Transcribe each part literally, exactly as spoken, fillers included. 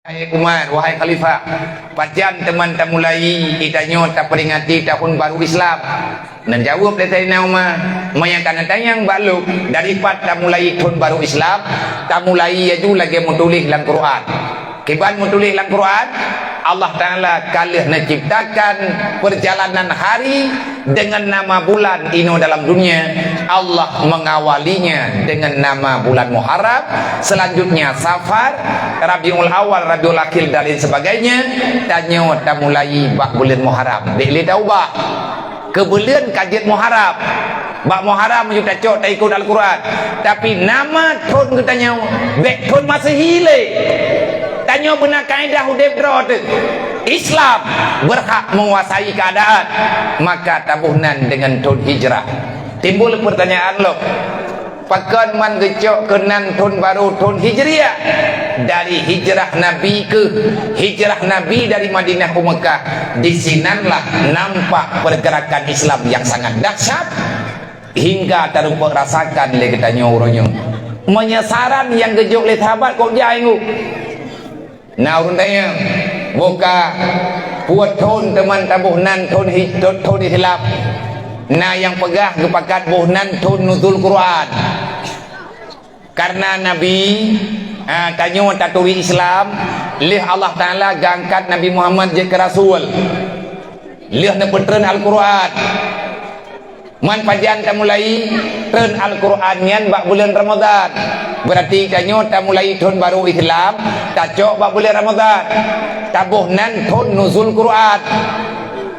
Hai Umar, wahai khalifah, pajan teuma tamulai geutanyoe taperingati tahun baru Islam? Neujaweueb lé Saidina Umar, "Meunyo ka neutanyong bak lôn, dari pat tamulai thon baru Islam?" Tamulai laju lagée meutuléh lam Quran. Kiban meutuléh lam Quran, Allah Taala ka lheueh neuciptakan perjalanan hari dengan nama bulan inoe dalam dunia, Allah mengawalinya dengan nama bulan Muharram, selanjutnya Safar, Rabiul Awal, Rabiul Akhir dan lain sebagainya. Tanyoe tamulai bak buleuen Muharram. Bék lé taubah. Keu buleuen ka jeuet Muharram. Bak Muharram meunyoe tacok taikot Al-Quran. Tapi nama thon geutanyoe bék thon Masehi lé. Tanyoe beuna kaedah udeb droe teuh. Islam berhak menguasai keadaan, maka taboh nan dengan thon Hijrah. Timbul pertanyaan lom, pakon man geucok keunan thon baru thon Hijriah? Dari hijrah Nabi keu hijrah Nabi dari Madinah u Mekah, di sinanlah nampak pergerakan Islam yang sangat dahsyat. Hingga tarumpok rasakan lé geutanyoe uroe nyoe. Meunyoe saran nyang geujok lé sahabat kok jai ngu. Na ureuëng tanyong, boh ka peuet thon teuma taboh nan thon hi-, thon, thon Islam. Na nyang peugah geupakat boh nan thon nuzul Quran. Karena Nabi, ah, tanyoe taturi Islam, lheueh Allah Taala geuangkat Nabi Muhammad jeuet keu rasul. Lheueh neupeutreun Al-Quran. Man pajan tamulai treun Al-Quran nyan bak buleuen Ramadhan. Berarti tanyoe tamulai thon baru Islam, tacok bak buleuen Ramadhan. Taboh nan thon nuzul Quran.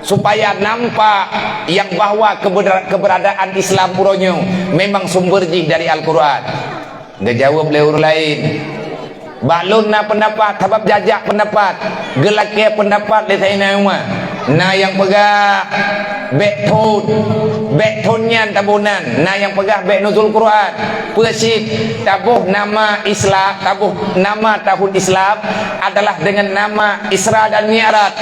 Supaya nampak yang bahwa kebenar-, keberadaan Islam uroe nyoe memang sumber jih dari Al-Quran. Geujaweueb lé ureuëng laén, "Bak lôn na peundapat, sabab jajak peundapat, geulakée peundapat lé Saidina Umar." Na nyang peugah bék thon, bék thon nyan taboh nan. Na nyang peugah bék nuzul Quran. Peue cit, taboh nama Islam, taboh nama tahun Islam adalah dengan nama Isra dan Mi'raj.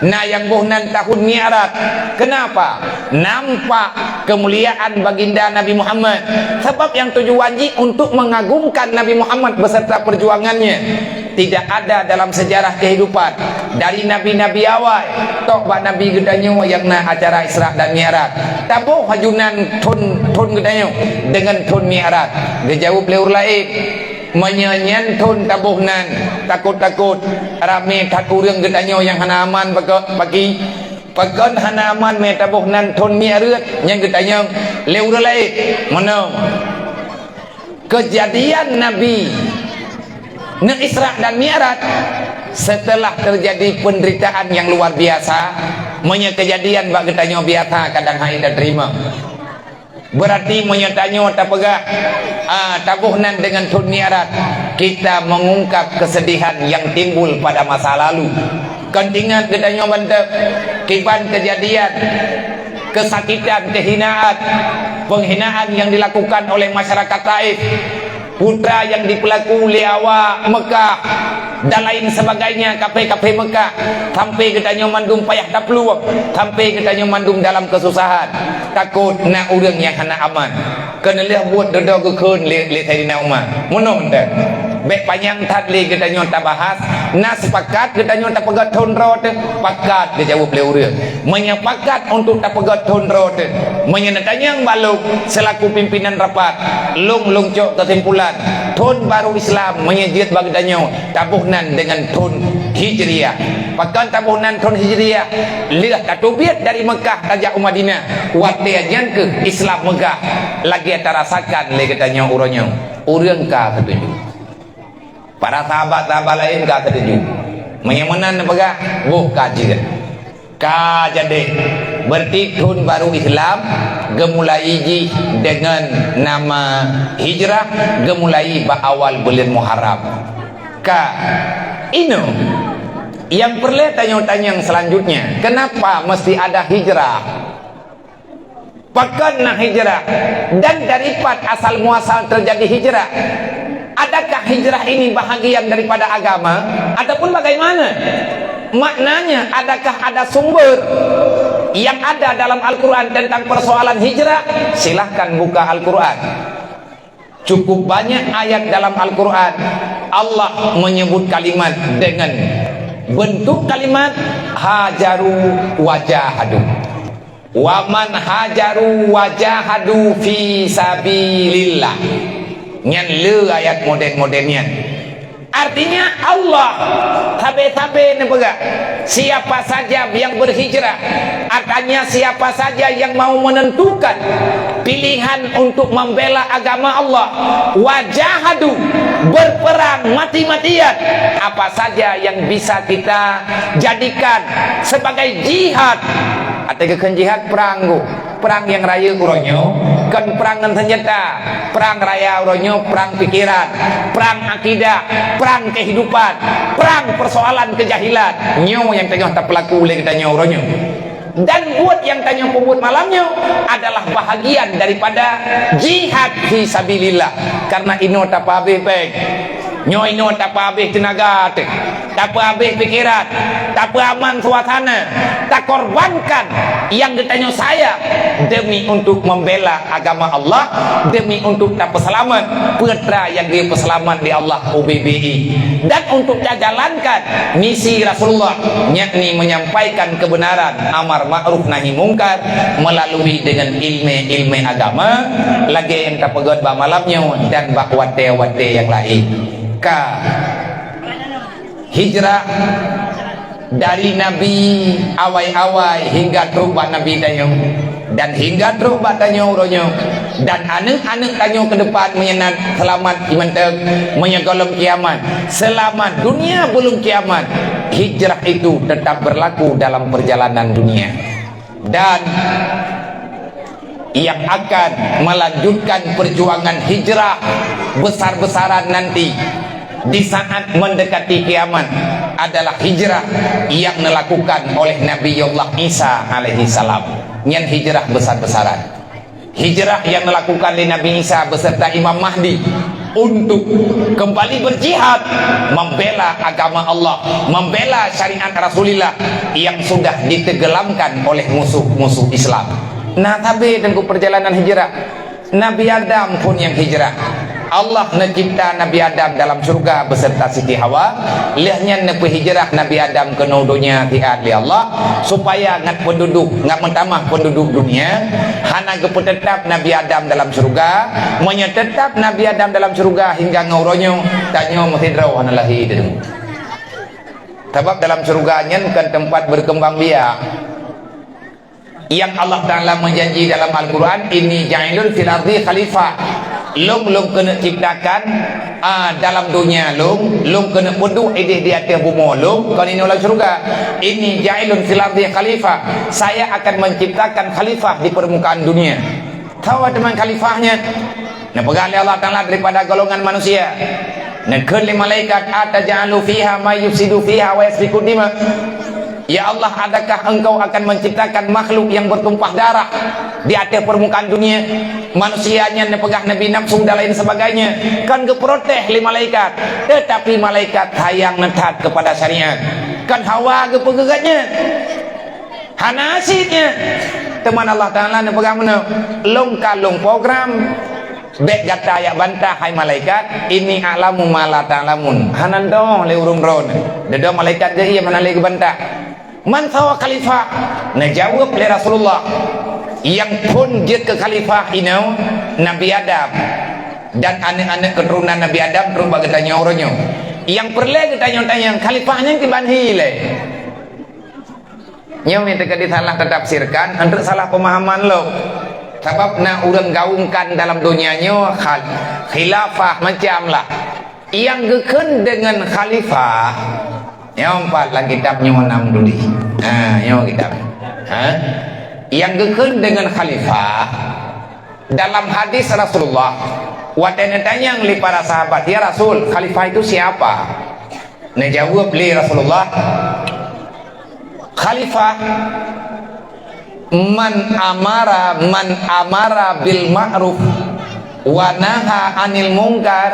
Na nyang boh nan tahun Mi'raj. Kenapa? Nampak kemuliaan baginda Nabi Muhammad. Sabab nyang tujuan jih untuk mengagungkan Nabi Muhammad beserta perjuangannya. Tidak ada dalam sejarah kehidupan dari nabi-nabi awai, tok bak nabi geutanyoe nyang na acara Isra dan Mi'raj. Taboh laju nan thon, thon geutanyoe dengan thon Mi'raj. Geujaweueb lé ureuëng laén, Meunyoe nyan thon taboh nan, takot-takot ramé that ureuëng geutanyoe nyang hana aman bak-, bagi. Pakon hana aman mé taboh nan thon Mi'raj nyang geutanyoe lé ureuëng laén? Meunoe, keujadian Nabi neu-Isra dan Mi'raj setelah terjadi penderitaan yang luar biasa. Meunyoe keujadian bak geutanyoe biasa, kadang hai tateurimong. Beurati meunyoe tanyoe tapeugah, ah, taboh nan deungon thon Mi'raj, kita mengungkap kesedihan yang timbul pada masa lalu. Kon teuingat geutanyoe mantong kiban keujadian, keusakitan, keuhinaan, peunghinaan nyang dilakukan oleh masyarakat Taif. Putra nyang jipeulaku lé awak Meukah dan lain sebagainya, kafé-kafé Meukah, sampai geutanyoe mandum payah taplueng, sampai geutanyoe mandum dalam keususahan. Takot na ureuëng nyang hana aman. Keuneulheueh buet dudoe geukheun lé, lé Saidina Umar. Meunoe teuh. Bék panyang that lé geutanyoe tabahas, na seupakat geutanyoe tapeugah thon droe teuh? Pakat, geujaweueb lé ureuëng. Meunyoe pakat untuk tapeugah thon droe teuh, meunyoe neutanyong bak lôn selaku pimpinan rapat, lôn, lôn cok keusimpulan, thon baru Islam meunyoe jeuet bak geutanyoe taboh nan deungon thon Hijriah. Pakon taboh nan thon Hijriah? Lheueh tateubiet dari Meukah tajak u Madinah, watée nyan kheueh Islam meugah lagée tarasakan lé geutanyoe uroe nyoe. Ureuëng ka seutuju. Para sahabat-sahabat laén ka seutuju. Meunyoe meunan neupeugah, boh ka jeuet. Ka jadi. Beurati thon baru Islam geumulai jih deungon nama Hijrah, geumulai bak awal buleuen Muharram. Ka. Inoe, nyang peureulée tanyoe tanyong seulanjutnya, kenapa meusti ada hijrah? Pakon na hijrah? Dan dari pat asal muasal terjadi hijrah? Adakah hijrah ini bahagian daripada agama ataupun bagaimana? Maknanya, adakah ada sumber yang ada dalam Al-Quran tentang persoalan hijrah? Silahkan buka Al-Quran. Cukup banyak ayat dalam Al-Quran Allah menyebut kalimat dengan bentuk kalimat hajaru wa jahadu. Wa man hajaru wa jahadu fi sabilillah. Nyan le ayat model-model nyan. Artinya Allah, sabe-sabe neupeugah, siapa saja yang berhijrah, artinya siapa saja yang mau menentukan pilihan untuk membela agama Allah, wa jahadu, berperang mati-matian, apa saja yang bisa kita jadikan sebagai jihad. Até geukheun jihad perang, perang nyang rayeuk uroe nyoe, kon perang ngon senjata. Perang raya uroe nyoe, perang pikiran, perang akidah, perang kehidupan, perang persoalan kejahilan. Nyoe nyang teungoh tapeulaku lé geutanyoe uroe nyoe. Dan buet nyang tanyoe peubuet malam nyoe adalah bahagian daripada jihad fi sabilillah. Karena inoe tapeuhabéh péng. Nyoe inoe tapeuhabéh teunaga teuh, tapeuhabéh pikiran, tapeuaman suasana, takorbankan nyang geutanyoe sayang demi untuk membela agama Allah, demi untuk tapeuseulamat peue atra nyang geupeuseulamat lé Allah ubé-bé, dan untuk tajalankan misi Rasulullah, yakni menyampaikan kebenaran, amar ma'ruf nahi mungkar melalui dengan ilmu-ilmu agama, lagée nyang tapeugét bak malam nyoe dan bak watée-watée nyang laén. Ka hijrah dari Nabi awai-awai hingga trok bak Nabi tanyoe, dan hingga trok bak tanyoe uroe nyoe, dan aneuëk-aneuëk tanyoe keudepan meunyoe na seulamat imanteuk, meunyoe gohlom kiamat, seulamat dunia belum kiamat, hijrah itu tetap berlaku dalam perjalanan dunia. Dan yang akan melanjutkan perjuangan hijrah besar-besaran nanti di saat mendekati kiamat adalah hijrah yang dilakukan oleh Nabiullah Isa alaihi salam. Nyan hijrah besar-besaran. Hijrah yang dilakukan oleh Nabi Isa beserta Imam Mahdi untuk kembali berjihad, membela agama Allah, membela syariat Rasulullah yang sudah ditenggelamkan oleh musuh-musuh Islam. Nah, tapi tengku perjalanan hijrah. Nabi Adam pun yang hijrah. Allah neucipta Nabi Adam dalam syurga beserta Siti Hawa. Lheueh nyan neupeuhijrah Nabi Adam keunoe donya siat lé Allah, supaya ngat penduduk, ngat meutamah penduduk dunia. Hana geupeuteutap Nabi Adam dalam syurga. Meunyoe teutap Nabi Adam dalam syurga hingga ngon uroe nyoe, tanyoe meusidroe hana lahé teuma. Sabab dalam syurga nyan kon teumpat berkembang biak. Yang Allah Ta'ala meujanji dalam Al-Quran, "Inni ja'ilun fil ardi khalifah." Lôn, lôn keuneuk ciptakan, ah, dalam dunia lôn, lôn keuneuk peuduek idéh di ateueh bumoe lôn, kon inoe lam syurga. "Inni ja'ilun fil ardi khalifah." Saya akan menciptakan khalifah di permukaan dunia. Soe teuma khalifah nyan? Neupeugah lé Allah Ta'ala daripada golongan manusia. Neukheun lé malaikat, "Ataj'alu fiha may yufsidu fiha wa yasfiku dima." Ya Allah, adakah Engkau akan menciptakan makhluk yang bertumpah darah di ateueh permukaan dunia? Manusia nyan neupeugah nabi nafsu dan lain sebagainya. Kon geuprotes lé malaikat, tetapi malaikat sayang neuthat kepada syariat. Kon hawa geupeugét nyan. Hana asyik nyan. Teuma Allah Ta'ala neupeugah meunoe, "Lôn ka lôn program, bék gata jak bantah hai malaikat, inni a'lamu ma la ta'lamun." Hana neudoh lé ureuëng droeneuh. Neudoh malaikat geuh, iya hana lé geubantah. Man soe khalifah? Neujaweueb lé Rasulullah, nyang phon jeuet keu khalifah inoe Nabi Adam dan aneuëk-aneuëk keuturonan Nabi Adam trok bak geutanyoe uroe nyoe. Nyang peureulée geutanyoe tanyong, khalifah nyan kiban hi lé? Nyoe meuteukadi salah tatafsirkan, enteuk salah pemahaman lom. Sabab na ureuëng gaungkan dalam donya nyoe khal-, khilafah macam lah. Nyang geukheun deungon khalifah, nyoe pat lam kitab nyoe nam duli. Ha, nyoe kitab. Ha? Nyang geukheun deungon khalifah, dalam hadis Rasulullah, watée neutanyong lé para sahabat, "Ya Rasul, khalifah itu siapa?" Neujaweueb lé Rasulullah, "Khalifah man amara, man amara bil ma'ruf wa naha anil mungkar,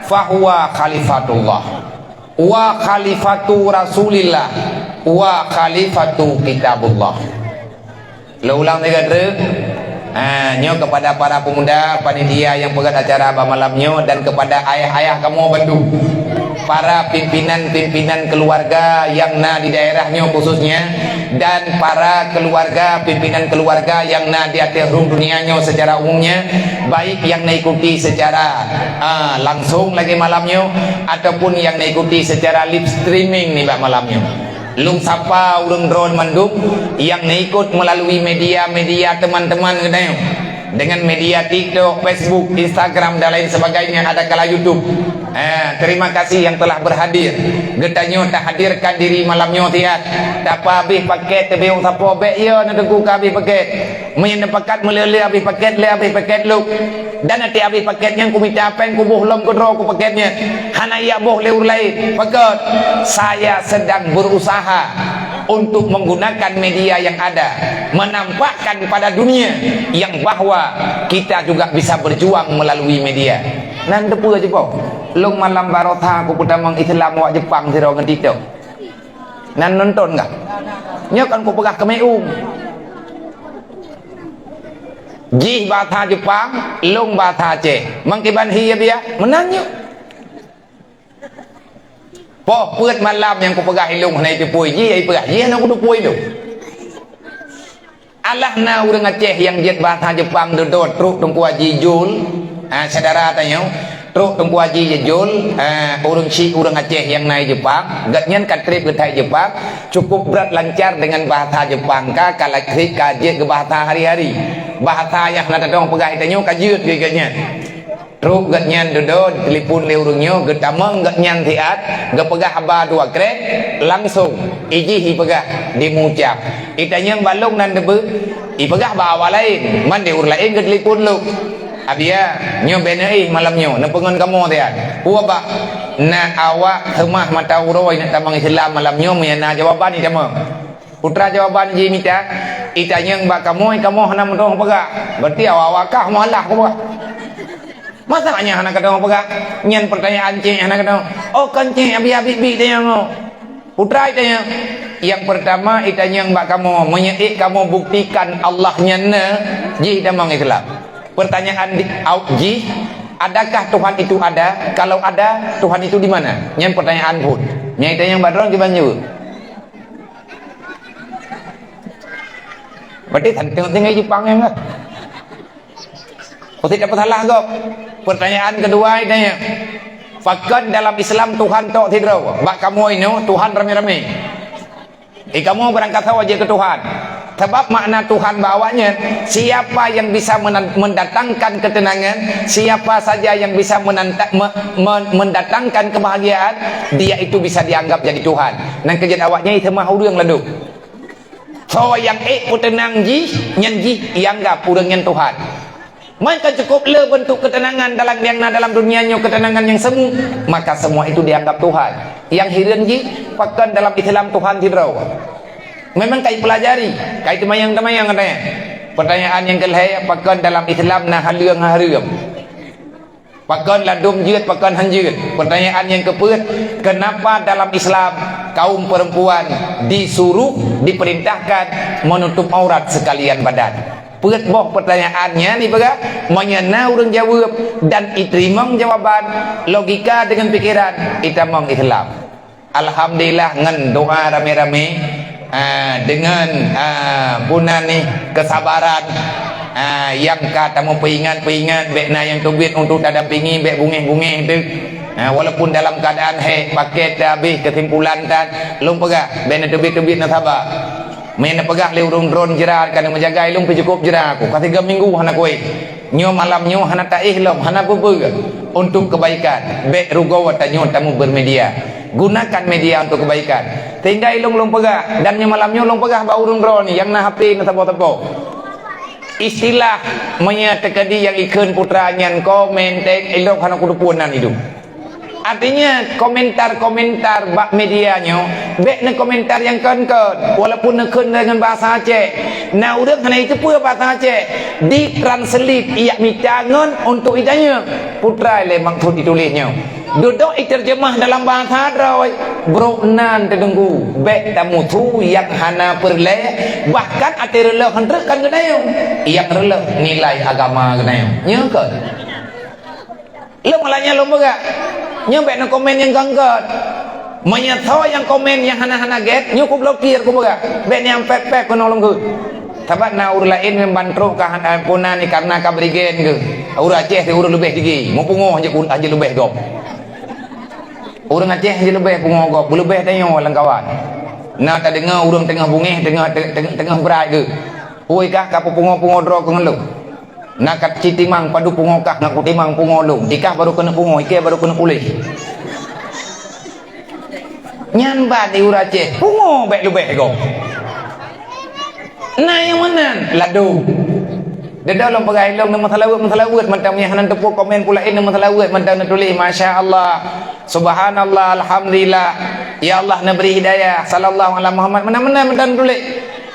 fahuwa khalifatullah. Wa khalifatu Rasulillah, wa khalifatu kitabullah." Lôn ulang sigoe treuk. Ah, nyoe kepada para pemuda panitia nyang peugöt acara bak malam nyoe dan kepada ayah-ayah kamoe bandum, para pimpinan-pimpinan keluarga nyang na di daerah nyoe khususnya, dan para keluarga, pimpinan keluarga nyang na di ateueh rhueng dunia nyoe secara umumnya, baik nyang na ikuti secara, ah, langsung lagèe malam nyoe ataupun nyang na ikuti secara live streaming nibak malam nyoe. Lôn sapa ureueng droen mandum nyang na ikot meulalu media-media teman-teman geutanyoe, dengan media TikTok, Facebook, Instagram, dan lain sebagainya, ada kala YouTube. Eh, terima kasih yang telah berhadir. Geutanyoe tahadirkan diri malam nyoe siat. Tapa habéh paket, teubiet sapo bèk, ya, na teungku ka habéh paket. Meunyoe neupakat meulé-lé habéh paket, lé habéh paket lom. Dan até habéh paket nyan kumita péng kuboh lom keudroe ku paket nyan. Hana jak boh lé ureueng laén. Pakon? Saya sedang berusaha untuk menggunakan media yang ada, menampakkan pada dunia yang bahwa kita juga bisa berjuang melalui media. Nan teupeue jipoh? Lôn malam baroesa kupeutamong Islam awak Jepang sidroe ngon TikTok. Nan nonton kah? Nyoe kan kupeugah keu meu. Jih bahasa Jepang, lôn bahasa Aceh. Mangkiban hi ya biya, meunan nyoe. Poh peuet malam nyang kupeugah ilôn hana jiteupue jih, ya ipeugah jih hana kuteupue ilôn. Alah na ureueng Aceh nyang jeuet bahasa Jepang dudoe trok Teungku Haji Jul, ha, syedara tanyoe, trok Teungku Haji Jul, ha, ureueng syik ureueng Aceh nyang na i Jepang, gobnyan ka trép geuthai Jepang, cukup brat lancar dengan bahasa Jepang, ka, ka la-, ka jeuet keu bahasa hari-hari. Bahasa nyang hana tatong peugah tanyoe ka jeuet keu gobnyan. Trok gobnyan dudoe, telepon lé ureueng nyoe, geutamong gobnyan siat, geupeugah haba dua krek, langsong ijih ipeugah di mucam. Itanyong bak lôn nan teupeue, ipeugah bak awak laén, man di ureueng laén geutelepon lôn. Abiya, nyoe bèk neuéh malam nyoe, neupeungon kamoe siat. Peue bak na awak seumah mata uroe neuk tamong Islam malam nyoe, meunyo na jawaban itamong. Putra jawaban jih mita, itanyong bak kamoe, kamoe hana meutuah peugah. Berarti awak-awak kah meualah peugah. Masa nyan hana katong peugah? Nyan pertanyaan cék hana katong. Oh, kon cék, abi-abi bi tanyong. Putra itanyong. Yang pertama itanyong bak kamoe, meunyoe ék kamoe buktikan Allah nyan na, jih tamong Islam. Pertanyaan di, au, jih, adakah Tuhan itu ada? Kalau ada, Tuhan itu di mana? Nyan pertanyaan phon. Nyang itanyong bak droe kiban jaweueb. Berarti tantang tinggai Jepang nyan lah. Pasti dapat salah kok. Pertanyaan kedua ini, pakon dalam Islam Tuhan tok sidroe? Bak kamoe inoe Tuhan ramé-ramé. Eh, kamoe barangkasoe jeuet keu Tuhan. Sebab makna Tuhan bak awaknyan, siapa yang bisa menan-, mendatangkan ketenangan, siapa saja yang bisa menanta-, me-, me-, mendatangkan kebahagiaan, dia itu bisa dianggap jadi Tuhan. Nyan keuh jeuet awaknyan seumah ureueng ladôm. Soe nyang ék peuteunang jih, nyan jih ianggap ureueng nyan Tuhan. Maka cukup le bentuk ketenangan dalam nyang na dalam dunia nyoe, ketenangan nyang semu, maka semua itu dianggap Tuhan. Nyang hireuen jih, pakon dalam Islam Tuhan sidroe? Memang kai pelajari, kai teumayang-teumayang katanya. Pertanyaan nyang keulhèe, pakon dalam Islam na haleueng hareuem? Pakon ladôm jeuet, pakon han jeuet? Pertanyaan nyang keupeuet, kenapa dalam Islam kaum perempuan disuruh, diperintahkan menutup aurat sekalian badan? Peuet boh pertanyaan nyan ipeugah, meunyoe na ureueng jaweueb dan iteurimong jawaban, logika deungon pikeran, itamong Islam. Alhamdulillah, ngon doa ramé-ramé, ah, deungon, ah, bunan nih kesabaran, ah, nyang ka tamong peuingat-peuingat, bèk na nyang teubiet untuk tadampingi, bèk bungéh-bungéh teuh. Ah, walaupun dalam keadaan hék, paket teuh habéh, kesimpulan tan, lôn peugah, bèk na teubiet-teubiet, na saba. Meunan peugah lé ureueng droen jra ka na meujaga ilôn pih cukôp jra ku. Ka tiga minggu hana kuéh. Nyoe malam nyoe hana taéh lom, hana peue-peue. Untuk kebaikan, bèk rugoe tanyoe tamong bermedia. Gunakan media untuk kebaikan. Sehingga ilôn lôn peugah, dan nyoe malam nyoe lôn peugah bak ureueng droen nyang na H P na saboh-saboh. Istilah meunyoe teukeudi nyang ikheun putra nyan komen, teng, ilôn hana kuteupeu nan idum. Artinya, komentar-komentar bak media nyoe, bèk neukomentar nyang kon-kon, walaupun neukheun deungon bahasa Aceh. Na ureueng hana jiteupeue bahasa Aceh, ditranslate, ijak mita ngon untuk itanyong. Peue treuk lé maksud ituléh nyoe. Dudoe iterjemah dalam bahasa droe, brok nan teungku, bèk tamusu nyang hana peureulèe, bahkan até reuloh hana treuk kan geunayoe. Nyang reuloh nilai agama geunayoe. Nyoe kon. Lôn malah nyan lôn peugah. Nyoe bèk neukomen nyang ganggat. Meunyoe soe nyang komen nyang hana-hana gèt, nyoe kublokir kupeugah. Bèk nyang pèp-pèp keunoe lôn kheun. Sabab na ureueng laén nyang ban trok ka hana puna ni karena ka berigen geuh. Ureueng Aceh di ureueng leubeh tinggi, meupungoh hana leubeh gob. Ureueng Aceh hana leubeh pungoh gob, beuleubeh tanyoe lam kawan. Na tadeungoe ureueng teungoh bungéh, teungoh, teungoh, teungoh brat geuh. Ui kah ka peupungoh-pungoh droe keu ngon lôn. Na kat citimang padub pungoh kah ngon kutimang pungoh lôn. Ikah baru keuneuk pungoh, ikei baru keuneuk puléh. Nyan ban di ureueng Aceh, pungoh bèk leubeh gob. Na nyang meunan, ladôm. Dedau lôn peugah ilôn neumeusalaweuet-meusalaweuet mantong nyang hana teupeu komen pula in neumeusalaweuet mantong neutuléh, "Masya Allah, Subhanallah, Alhamdulillah, ya Allah neubri hidayah, sallallahu ala Muhammad," meunan-meunan mantong neutuléh.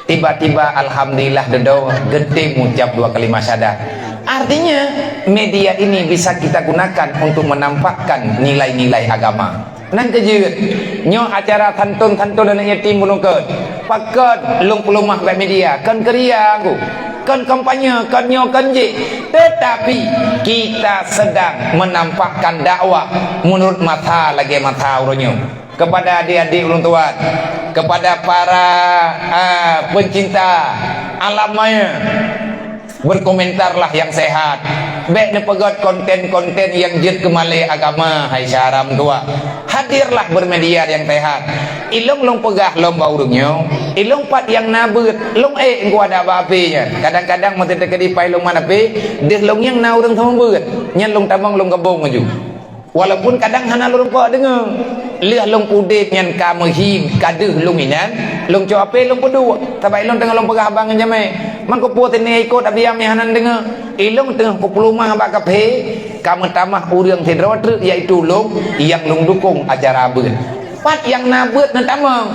Tiba-tiba, alhamdulillah, dedau geutem ucap dua kalimat syahadat. Artinya, media ini bisa kita gunakan untuk menampakkan nilai-nilai agama. Nang keujeuet, nyoe acara santun-santun aneuk yatim bunoe kon. Pakon lôn peuleumah bak media, kon keuria aku. Kon kampanye, kon nyoe, kon jih. Tetapi, kita sedang menampakkan dakwah menurut masa lagèe masa uroe nyoe. Kepada adik-adik ulôn tuan, kepada para, ah, pencinta alam maya, berkomentarlah yang sehat. Bèk neupeugöt konten-konten nyang jeuet keu malèe agama, hai syedara meutuah. Hadirlah bermedia nyang sehat. Ilôn lôn peugah lom bak ureueng nyoe, ilôn pat nyang na beuet, lôn ék ngon adak bak api nyan. Kadang-kadang meuteukeudi pai lôn mat api, deuh lôn nyang na ureueng seumeubeuet, nyan lôn tamong lôn gabong laju. Walaupun kadang hana lôn rumpok deungoe. Lheueh lôn udép nyan ka meuhi, ka deuh lôn inan, lôn cok ape lôn peuduek. Sabab ilôn teungoh lôn peugah haba ngon jamé. Mangko peue teunie ikot abiam nyang hana deungoe. Ilôn teungoh kupeuleumah bak kaphé, ka meutamah ureueng sidroe treuk, yaitu lôn, nyang lôn dukong acara beuet. Pat nyang na beuet neutamong.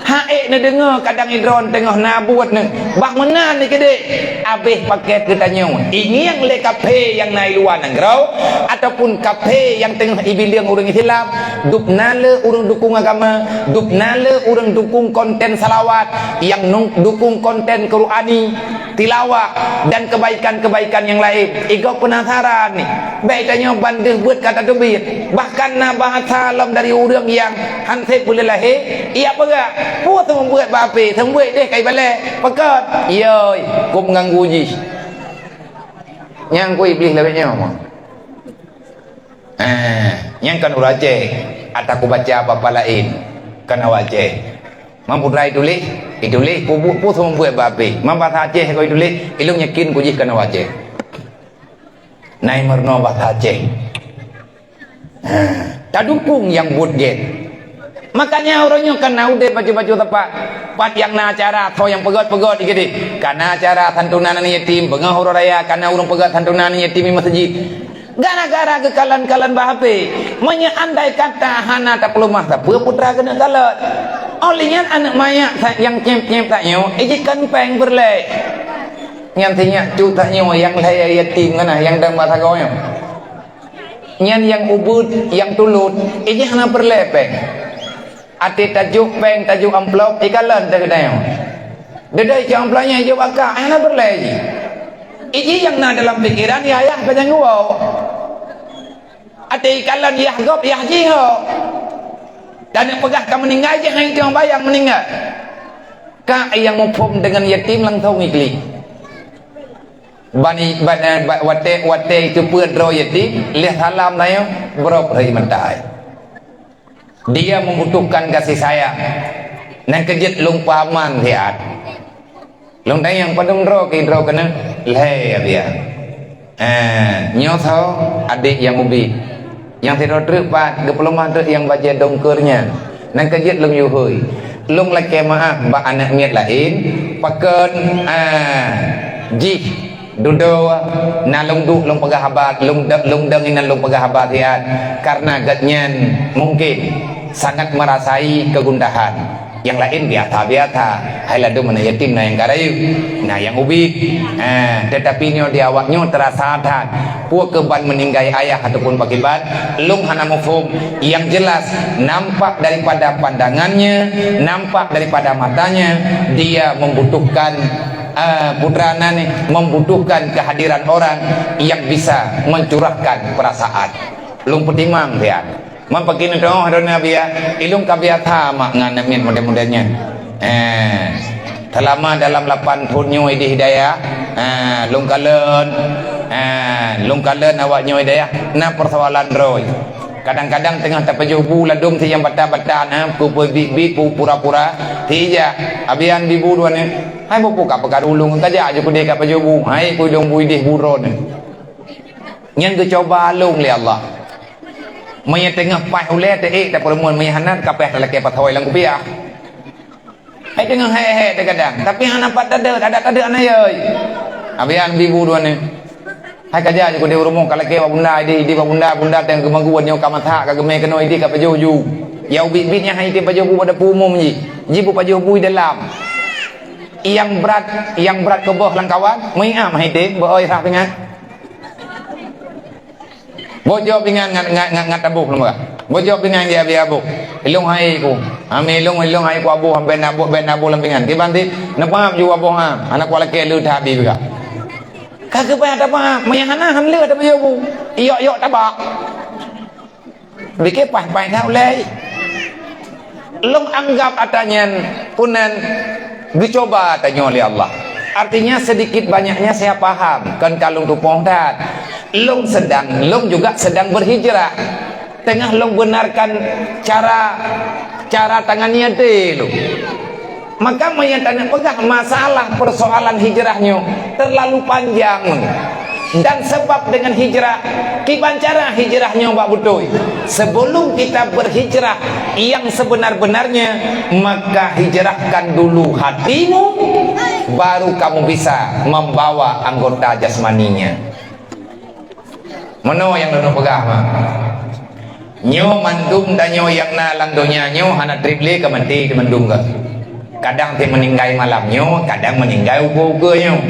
Ha ék neudeungoe kadang idroe teungoh na buet neu. Bah meunan dikeudeh. Abéh paket geutanyoe. Ingieng lé kaphé nyang na i luwa nanggroe, ataupun kaphé nyang teungoh ibileueng ureueng Islam, dub na le ureueng dukong agama, dub na le ureueng dukong konten salawat, nyang nu-, dukong konten Qurani, tilawah, dan kebaikan-kebaikan nyang laén. Igob peunasaran ni. Bèk tanyoe ban deuh beuet ka tateubiet. Bahkan na bahasa lom dari ureueng nyang han sép buleuen lahé, ijak peugah, "Peue seumeubeuet bak api, seumeubeuet deh ka ibalèe." Pakon? Yoi, kôm ganggu jih. Nyang ku Iblih lagèe nyoe. Ah, nyang kan ureueng Aceh, ata kubaca bak laén, kan awak Aceh. Mam putra ituléh, ituléh, peue buet, peue seumeubeuet bak api. Mam bahasa Aceh keu ituléh, ilôn yakin ku jih kan awak Aceh. Nai meurunoe bahasa Aceh. Ha, tadukong nyang buet gét. Makanya uroe nyoe kan na udép bacut-bacut teumpat. Pat nyang na acara, soe nyang peugöt-peugöt dikeudeh. Ka na acara santunan aneuk yatim, beungoh uroe raya, ka na ureueng peugöt santunan aneuk yatim di meuseujid. Gara-gara geukalon-kalon bak api. Meunyoe andai kata hana tapeuleumah sapeue putra keuneuk kalon. Óh lheueh nyan aneuk manyak sa-, nyang cém-cém tanyoe, ijih kon péng peureulèe. Nyan sinyak cut tanyoe nyang lhèe yatim ngon nyang dang bak sagoe nyoe. Nyan nyang ubeuet, nyang tulôt, ijih hana peureulèe péng. Até tajok péng, tajok amplop, ikalon teuh geutanyoe. Dedai cok amplop nyan ijok bak kah, hana peureulèe jih. Ijih nyang na dalam pikeran, ya yah ka nyang geuwoe. Até ikalon yah gob, yah jih ho. Dan nyang peugah ka meuninggai jih, hana teuh bayang meuninggai. Kah nyang muphom deungon yatim langsong iklik. Bani, bani, ba-, watèe, watèe iteupeue droe yatim, lheueh salam tanyoe, brok rhoi mata. Dia membutuhkan kasih sayang. Nyan keuh jeuet lôn peuaman siat. Lôn tanyong padum droe keu droe keuneuk lhèe abian. Eh, nyoe soe adék nyang ubit. Nyang sidroe treuk pat geupeuleumah treuk nyang bajèe dongkeur nyan. Nyan keuh jeuet lôn yue hôi. Lôn lakèe meu'ah bak aneuk miet laén, pakon, ah, jih dudoe na lôn duek lôn peugah haba, lôn de-, lôn dong inan lôn peugah haba siat, karena gobnyan mungkin sangat merasai kegundahan. Nyang laén biasa-biasa, hai ladôm aneuk yatim na nyang ka rayeuk, na nyang ubit. Ha, teutapi nyoe di awak nyoe teurasa that. Peue keuh ban meuninggai ayah ataupun pakriban, lôn hana muphom. Yang jelas, nampak daripada pandangannya, nampak daripada matanya, dia membutuhkan, eh, putra nani, membutuhkan kehadiran orang yang bisa mencurahkan perasaan. Lôn peutimang siat. Man pakri neuteungoh droeneuh biasa, ilôn ka biasa mak ngon aneuk miet model-model nyan. Eh, seulama dalam lapan thon nyoe idéh di dayah, eh, lôn kalon, eh, lôn kalon awak nyoe di dayah, na peusoalan droe. Kadang-kadang teungoh tapajoh bu ladôm si nyang bata-bata na, ku peubiet-biet, ku pura-pura, si ijak, "Abian bi bu droeneuh." "Hai, boh peue ka peukaru lôn, ka jak ju keudeh ka pajoh bu." "Hai, ku lôn bu idéh bu droeneuh." Nyan geucuba lôn lé Allah. Meunyoe teungoh paih ulée teuék tapeureumeun, meunyoe hana ka paih talakée pathôi lam kupiah. Hai teungoh hék-hék teugadang, tapi hana pat tadeuet, adak tadeuet hana yoi. Abian bi bu droeneuh. Hai ka jak ju keudeh u rumoh ka lakée bak bunda, idéh, idéh bak bunda, bunda teungoh geumeuguon nyoe ka masak, ka geumé keunoe idéh ka pajoh ju. Ya ubit-ubit nyan hai tem pajoh bu bak dapu umum jih. Jih bu pajoh bu di dalam. Nyang brat, nyang brat keuboh lam kawan, meuiam hai tem, beu oi rhah pingan. Boh jok pingan ngat, ngat, ngat, ngat taboh lom bah. Boh jok pingan dia biar boh. Ilôn hai ku. Ami ilôn, ilôn hai ku aboh, ampe naboh, ben naboh lam pingan. Kiban ti, neupaham ju aboh ha. Anak kuat lakée leuet that bi beuka. Ka keupeue ata paham, meunyo hana han leuet ata pajoh bu. Iyok-yok tabak. Bike paih-paih na ulée. Lôn anggap ata nyan peunan geucuba tanyoe lé Allah. Artinya sedikit banyaknya saya paham, kon ka lôn tupoh that. Lôn sedang, lôn juga sedang berhijrah. Teungoh lôn benarkan cara, cara tangan nyaté lôn. Maka meunyo taneuk peugah masalah persoalan hijrah nyoe terlalu panjang. Dan sebab dengan hijrah, kiban cara hijrah nyoe bak beutôi. Sebelum kita berhijrah yang sebenar-benarnya, maka hijrahkan dulu hatimu, baru kamu bisa membawa anggota jasmaninya. Meunoe nyang lôn peugah, mak. Nyoe mandum tanyoe nyang na lam donya nyoe hana treb lé ka maté teuh mandum ka. Kadang teuh meuninggai malam nyoe, kadang meuninggai ukeue-ukeue nyoe.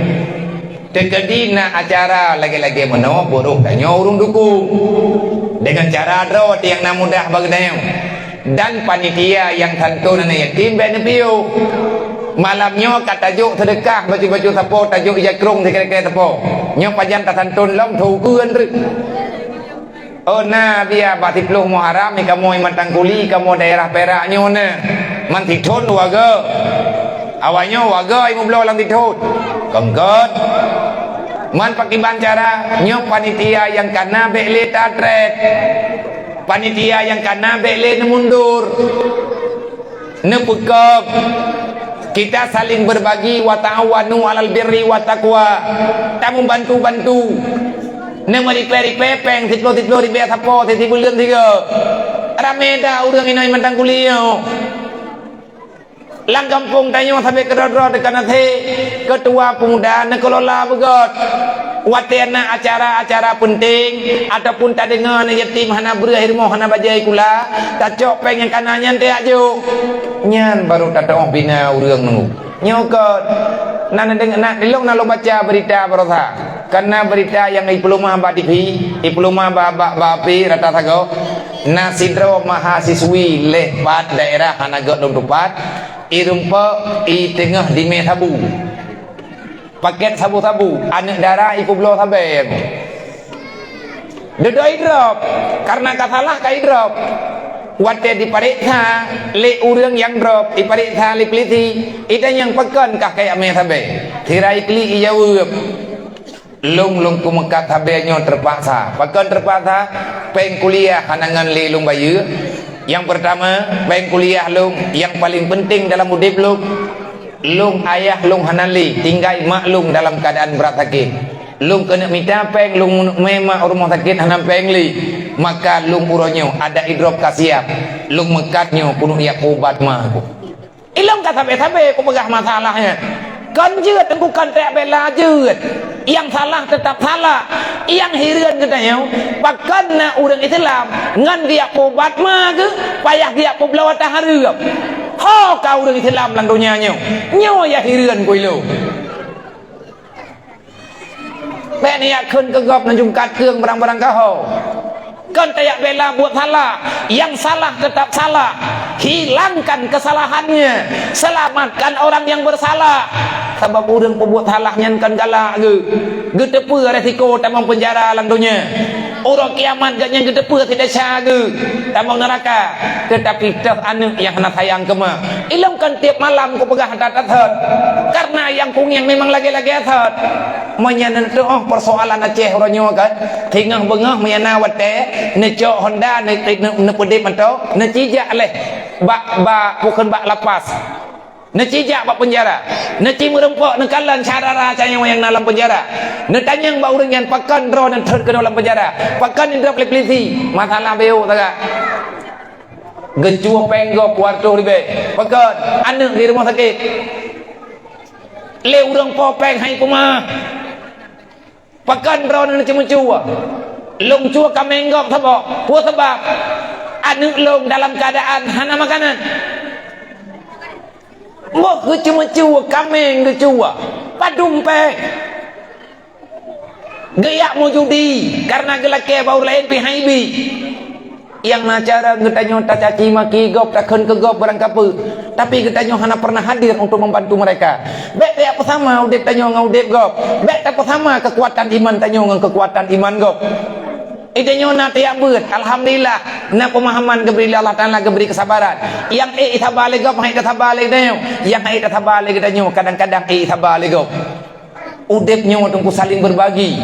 Teukeudi na acara lagée-lagée meunoe, peuroh tanyoe ureuëng dukung. Deungon cara droe teuh nyang na mudah bak geutanyoe. Dan panitia nyang santôn aneuk yatim bék neupiôh. Malam nyoe ka tajok seudeukah baju-baju sapo, tajok ija krong sikeu-sikeu sapo. Nyoe pajan tasantôn lom, tho ukeue treuk. Oh na biasa bak siplôh Muharram, kamoe Matang Kuli, kamoe daerah Perak nyoe na. Man sithon dua go. Awaknyoe dua go nyang meubloe lam sithon. Keungkot. Man pakriban cara, nyoe panitia nyang ka na bék lé tatreb. Panitia nyang ka na bék lé neumundur. Neupeukong. Kita saling berbagi, wa ta'awanu 'alal birri wa taqwa. Tameubantu-bantu. Neumeuripée-ripée péng siplôh-siplôh ribée sapo, sisibuleuen sigoe. Ramé that ureuëng inong Matang Kuli nyoe. Lam gampông tanyoe sabe keudroe-droe teuka na thé, keutua peumuda neukelola beugöt. Watée na acara-acara peunteng ataupun tadeungoe aneuk yatim hana breueh i rumoh, hana bajée sikula, tacok péng nyang ka na nyan tajak jok. Nyan barô tateuoh bina ureuëng nunggu. Nyoe kon, na neudeung-, na, dilông na lôn baca beurita baroesa. Kana beurita nyang ipeuleumah bak T V, ipeuleumah bak, bak, bak H P rata sagoe, na sidroe mahasiswi lheueh pat daerah hana gét lôn tupat, irumpok i teungoh dimé sabu. Pakét sabu-sabu, aneuk dara ipeubloe sabe. Dudoe idrop, kareuna ka salah ka idrop. Watée dipareksa lé ureuëng nyang drop, ipareksa lé peulisi, itanyong pakon kah kajak mé sabe. Sira iklik ijaweueb. Lôn, lôn kumeukat sabe nyoe teupaksa. Pakon teupaksa? Péng kuliah hana ngon lé lôn bayeue. Nyang peurtama, péng kuliah lôn nyang paleng peunteng dalam udeb lôn. Lôn ayah lôn hana lé, tinggai mak lôn dalam keuadaan brat sakét. Lôn keuneuk mita péng, lôn meuneuk mé mak u rumoh sakét hana péng lé. Maka lôn uroe nyoe adak idrop ka siab. Lôn meukat nyoe keuneuk jak peuubat ma ku. Ilông ka sabe-sabe kupeugah masalah nyan. Kon jeuet teungku, kon treb bela jeuet. Nyang salah teutap salah. Nyang hireuen geutanyoe, pakon na ureuëng Islam ngon geujak peuubat ma geuh payah geujak peubloe tahareuem. Ho ka ureuëng Islam lam donya nyoe. Nyoe ya hireuen ku ilôn. Bék neujak kheun keu gob neujungkat keueng barang-barang kaho. Kon tajak bela buet salah, nyang salah teutap salah. Hilangkan kesalahannya, selamatkan orang yang bersalah. Sabab ureuëng peubuet salah nyan kon galak geuh, geuteupeue resiko tamong peunjara lam donya. Uroe kiamat gobnyan geuteupeue si desya geuh tamong neuraka. Teutapi toh aneuëk nyang hana sayang keu ma. Ilôn kan tieb malam kupeugah that-that thot, karena nyang kungieng memang lagée-lagée thot. Meunyoe neuteuoh peusoalan Aceh uroe nyoe kan, singoh beungoh meunyoe na watée neucok honda, ne-, ne-, neupeudeb mantong, neucijak leh bak, bak, bukon bak lapas. Neucijak bak peunjara. Neuci meurumpok neukalon syedara tanyoe nyang na lam peunjara. Neutanyong bak ureuëng nyan pakon droe neuthot keunoe lam peunjara. Pakon droe lé polisi. Masalah beu saga. Geucue péng gob dua reutôh ribée. Pakon aneuëk di rumoh sakét. Lé ureuëng po péng hai peumah. Pakon droeneuh neuceumeucue? Lôn cue kaméng gob saboh. Peue sabab? Aneuëk lôn dalam keuadaan hana makanan. Boh geuceumeucue kaméng geucue. Padum péng. Geujak meujudi karena geulakée bak ureuëng laén pih hai bi. Nyang na cara geutanyoe tacaci maki gob, takheun keu gob barang kapeue, tapi geutanyoe hana pernah hadir untuk membantu mereka. Bék tajak peusama udeb tanyoe ngon udeb gob. Bék tapeusama keukuatan iman tanyoe ngon keukuatan iman gob. Itanyoe na tajak beuet, alhamdulillah, na peumahaman geubri lé Allah Taala, geubri keusabaran. Nyang ék saba lé gob, han ék tasaba lé geutanyoe. Nyang han ék tasaba lé geutanyoe, kadang-kadang ék saba lé gob. Udeb nyoe teungku saling berbagi.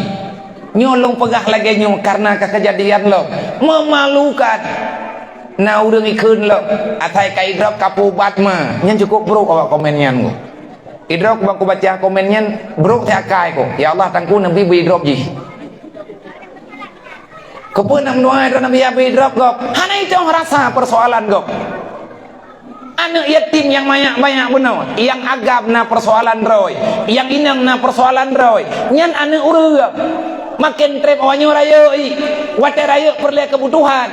Nyoe lôn peugah lagée nyoe karena ka keujadian lom. Memalukan. Na ureuëng ikheun lom, asai ka idrop ka peuubat ma. Nyan cukup brok awak komen nyan ku. Idrop bang kubaca komen nyan, brok siakai ku. Ya Allah, tangku Nabi beu idrop jih. Keupeue na meudoa droe Nabi Abi drop gob? Hana itong rasa persoalan gob. Aneuëk yatim nyang banyak-banyak bunoe, nyang agam na persoalan droe, nyang inong na persoalan droe. Nyan aneuëk ureuëng. Maken treb awak nyoe rayeuk i, watée rayeuk peureulée keubutuhan.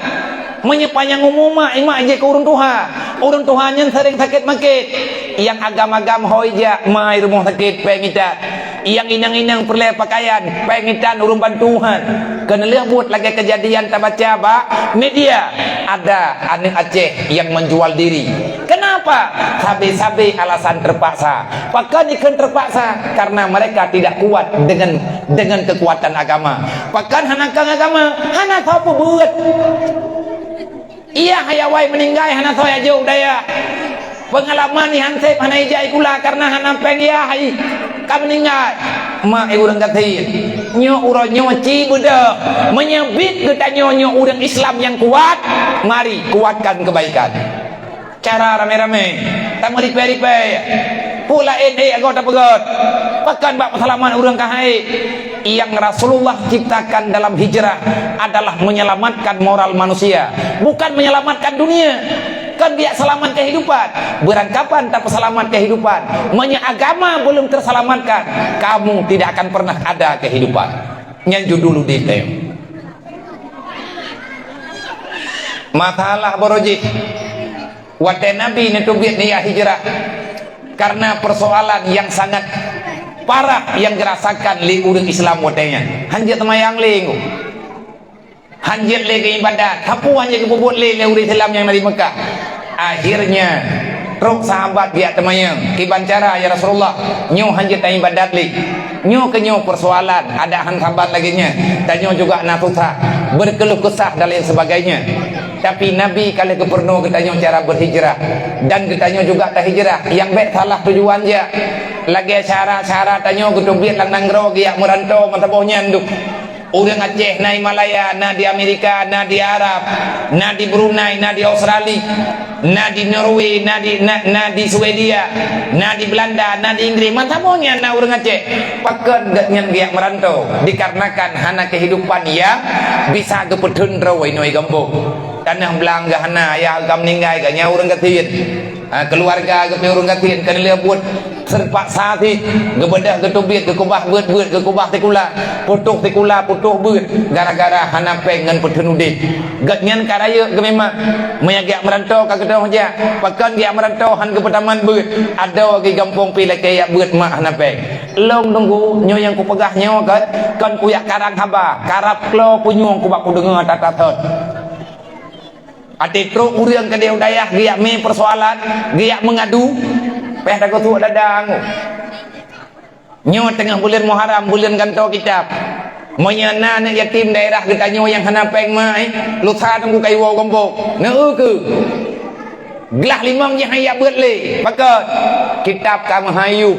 Meunyoe panyang umu mak, imak jih keu ureuëng tuha. Ureuëng tuha nyan sering sakét makét. Nyang agam-agam hôi jak mai rumoh sakét péng itat. Nyang inong-inong peureulée pakaian, péng itan ureuëng bantuhan. Keuneulheueh buet lagée keujadian tabaca bak media, ada aneuëk Aceh nyang menjual diri. Kenapa? Sabe-sabe alasan terpaksa. Pakon ikheun terpaksa? Karena mereka tidak kuat dengan, dengan kekuatan agama. Pakon hana kang agama? Hana soe peubuet. Iyah hai awai meuninggai hana soe jok daya. Peungalaman di hanseb hana ijai kula karena hana péng iyah hai ka meuninggai. Mak ureuëng gasien. Nyoe uroe nyoe ci beudôh. Meunyoe bit geutanyoe nyoe ureuëng Islam nyang kuat, mari kuatkan kebaikan. Cara ramé-ramé, tameuripée-ripée. Peue laén ék agoe tapeugét. Pakon bak peuseulamat ureuëng ka hai. Yang Rasulullah ciptakan dalam hijrah adalah menyelamatkan moral manusia, bukan menyelamatkan dunia. Kan biak selamat kehidupan. Berangkapan tak selamat kehidupan. Meunyoe agama belum terselamatkan, kamu tidak akan pernah ada kehidupan. Nyan judul udeb teuh. Masalah barojih. Watée Nabi neuteubiet niyat hijrah karena persoalan yang sangat parah yang dirasakan lé ureuëng Islam watée nyan. Hanjeuet teumayang lé ngu. Hanjeuet lé geuibadat. Hapu hanjeuet geupeubuet lé, lé ureuëng Islam nyang na di Mekah. Akhirnya, trok sahabat geujak teumayang. Kiban cara, ya Rasulullah, nyoe hanjeuet taibadat lé. Nyoe keu nyoe persoalan, ada han saban lagée nyan. Tanyoe juga na susah. Berkeluh kesah dan lain sebagainya. Tapi Nabi ka lheueh geupeurunoe geutanyoe cara berhijrah, dan geutanyoe juga tahijrah nyang bék salah tujuan jak. Lagée syedara-syedara tanyoe geuteubiet lam nanggroe geujak meuranto meusaboh nyan duek. Ureuëng Aceh na di Malaya, na di Amerika, na di Arab, na di Brunei, na di Australia, na di Norway, na di, na, na di Swedia, na di Belanda, na di Inggris, meusaboh nyan na ureuëng Aceh. Pakon gobnyan geujak meuranto? Dikarenakan hana kehidupan nyang bisa geupeutheun droe inoe gampông. Tanoh blang geuh hana, ayah geuh meuninggai, geuh nyan ureuëng gasien. Ha, keuluwarga geuh pih ureuëng gasien, keuneulheueh buet Seupaksa cit, geubeudôh geuteubiet, geukubah beuet-beuet, geukubah sikula, putôh sikula, putôh beuet, gara-gara hana péng ngon peutheun udép. Gobnyan ka rayeuk geuh memang. Meunyo geujak meuranto ka geutanyoe jak, pakon geujak meuranto han geupeutamah beuet, adoe geuh gampông pih lakée jak beuet mak hana péng. Lôn teungku, nyoe nyang kupeugah nyoe kon, kon kujak karang haba, karab klo punyueng kubak kudeungoe that-that thot. Até trok ureuëng keudeh u dayah geujak mé peusoalan, geujak meungadu, péh tagosok dada angoh. Nyoe teungoh buleuen Muharram, buleuen gantoe kitab. Meunyoe na aneuëk yatim daerah geutanyoe nyang hana péng mai, lusa teungku kayue woe gampông. Neu-eu keu? Glah limong jih han jak beuet lé. Pakon? Kitab ka meuhayub.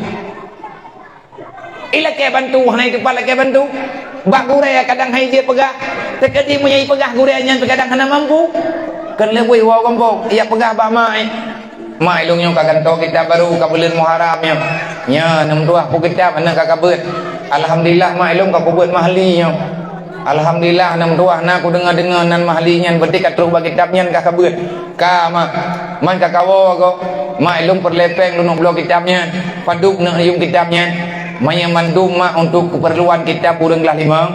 Ilakée bantu, hana iteupat lakée bantu. Bak gurée kadang hai jeuet peugah. Teukeudi meunyoe ipeugah gurée nyan teugadang hana mampu. Keuneuk leubeh woe gampông, jak peugah bak mak. Mak, ilôn nyoe ka gantoe kitab barô, ka buleuen Muharram nyoe. Nyoe, neumeutuah peue kitab, aneuëk ka kabeuet. Alhamdulillah, mak, ilôn ka kubeuet mahli nyoe. Alhamdulillah, neumeutuah na kudeungoe-deungoe nan mahli nyan, beuti ka trok bak kitab nyan ka kabeuet. Ka, mak. Man ka kawoe gob. Mak, ilôn peureulée péng lôn neuk bloe kitab nyan. Padub neuk yuem kitab nyan. Meunyoe mandum, mak, untuk keupeurluan kitab ureuëng glah limong,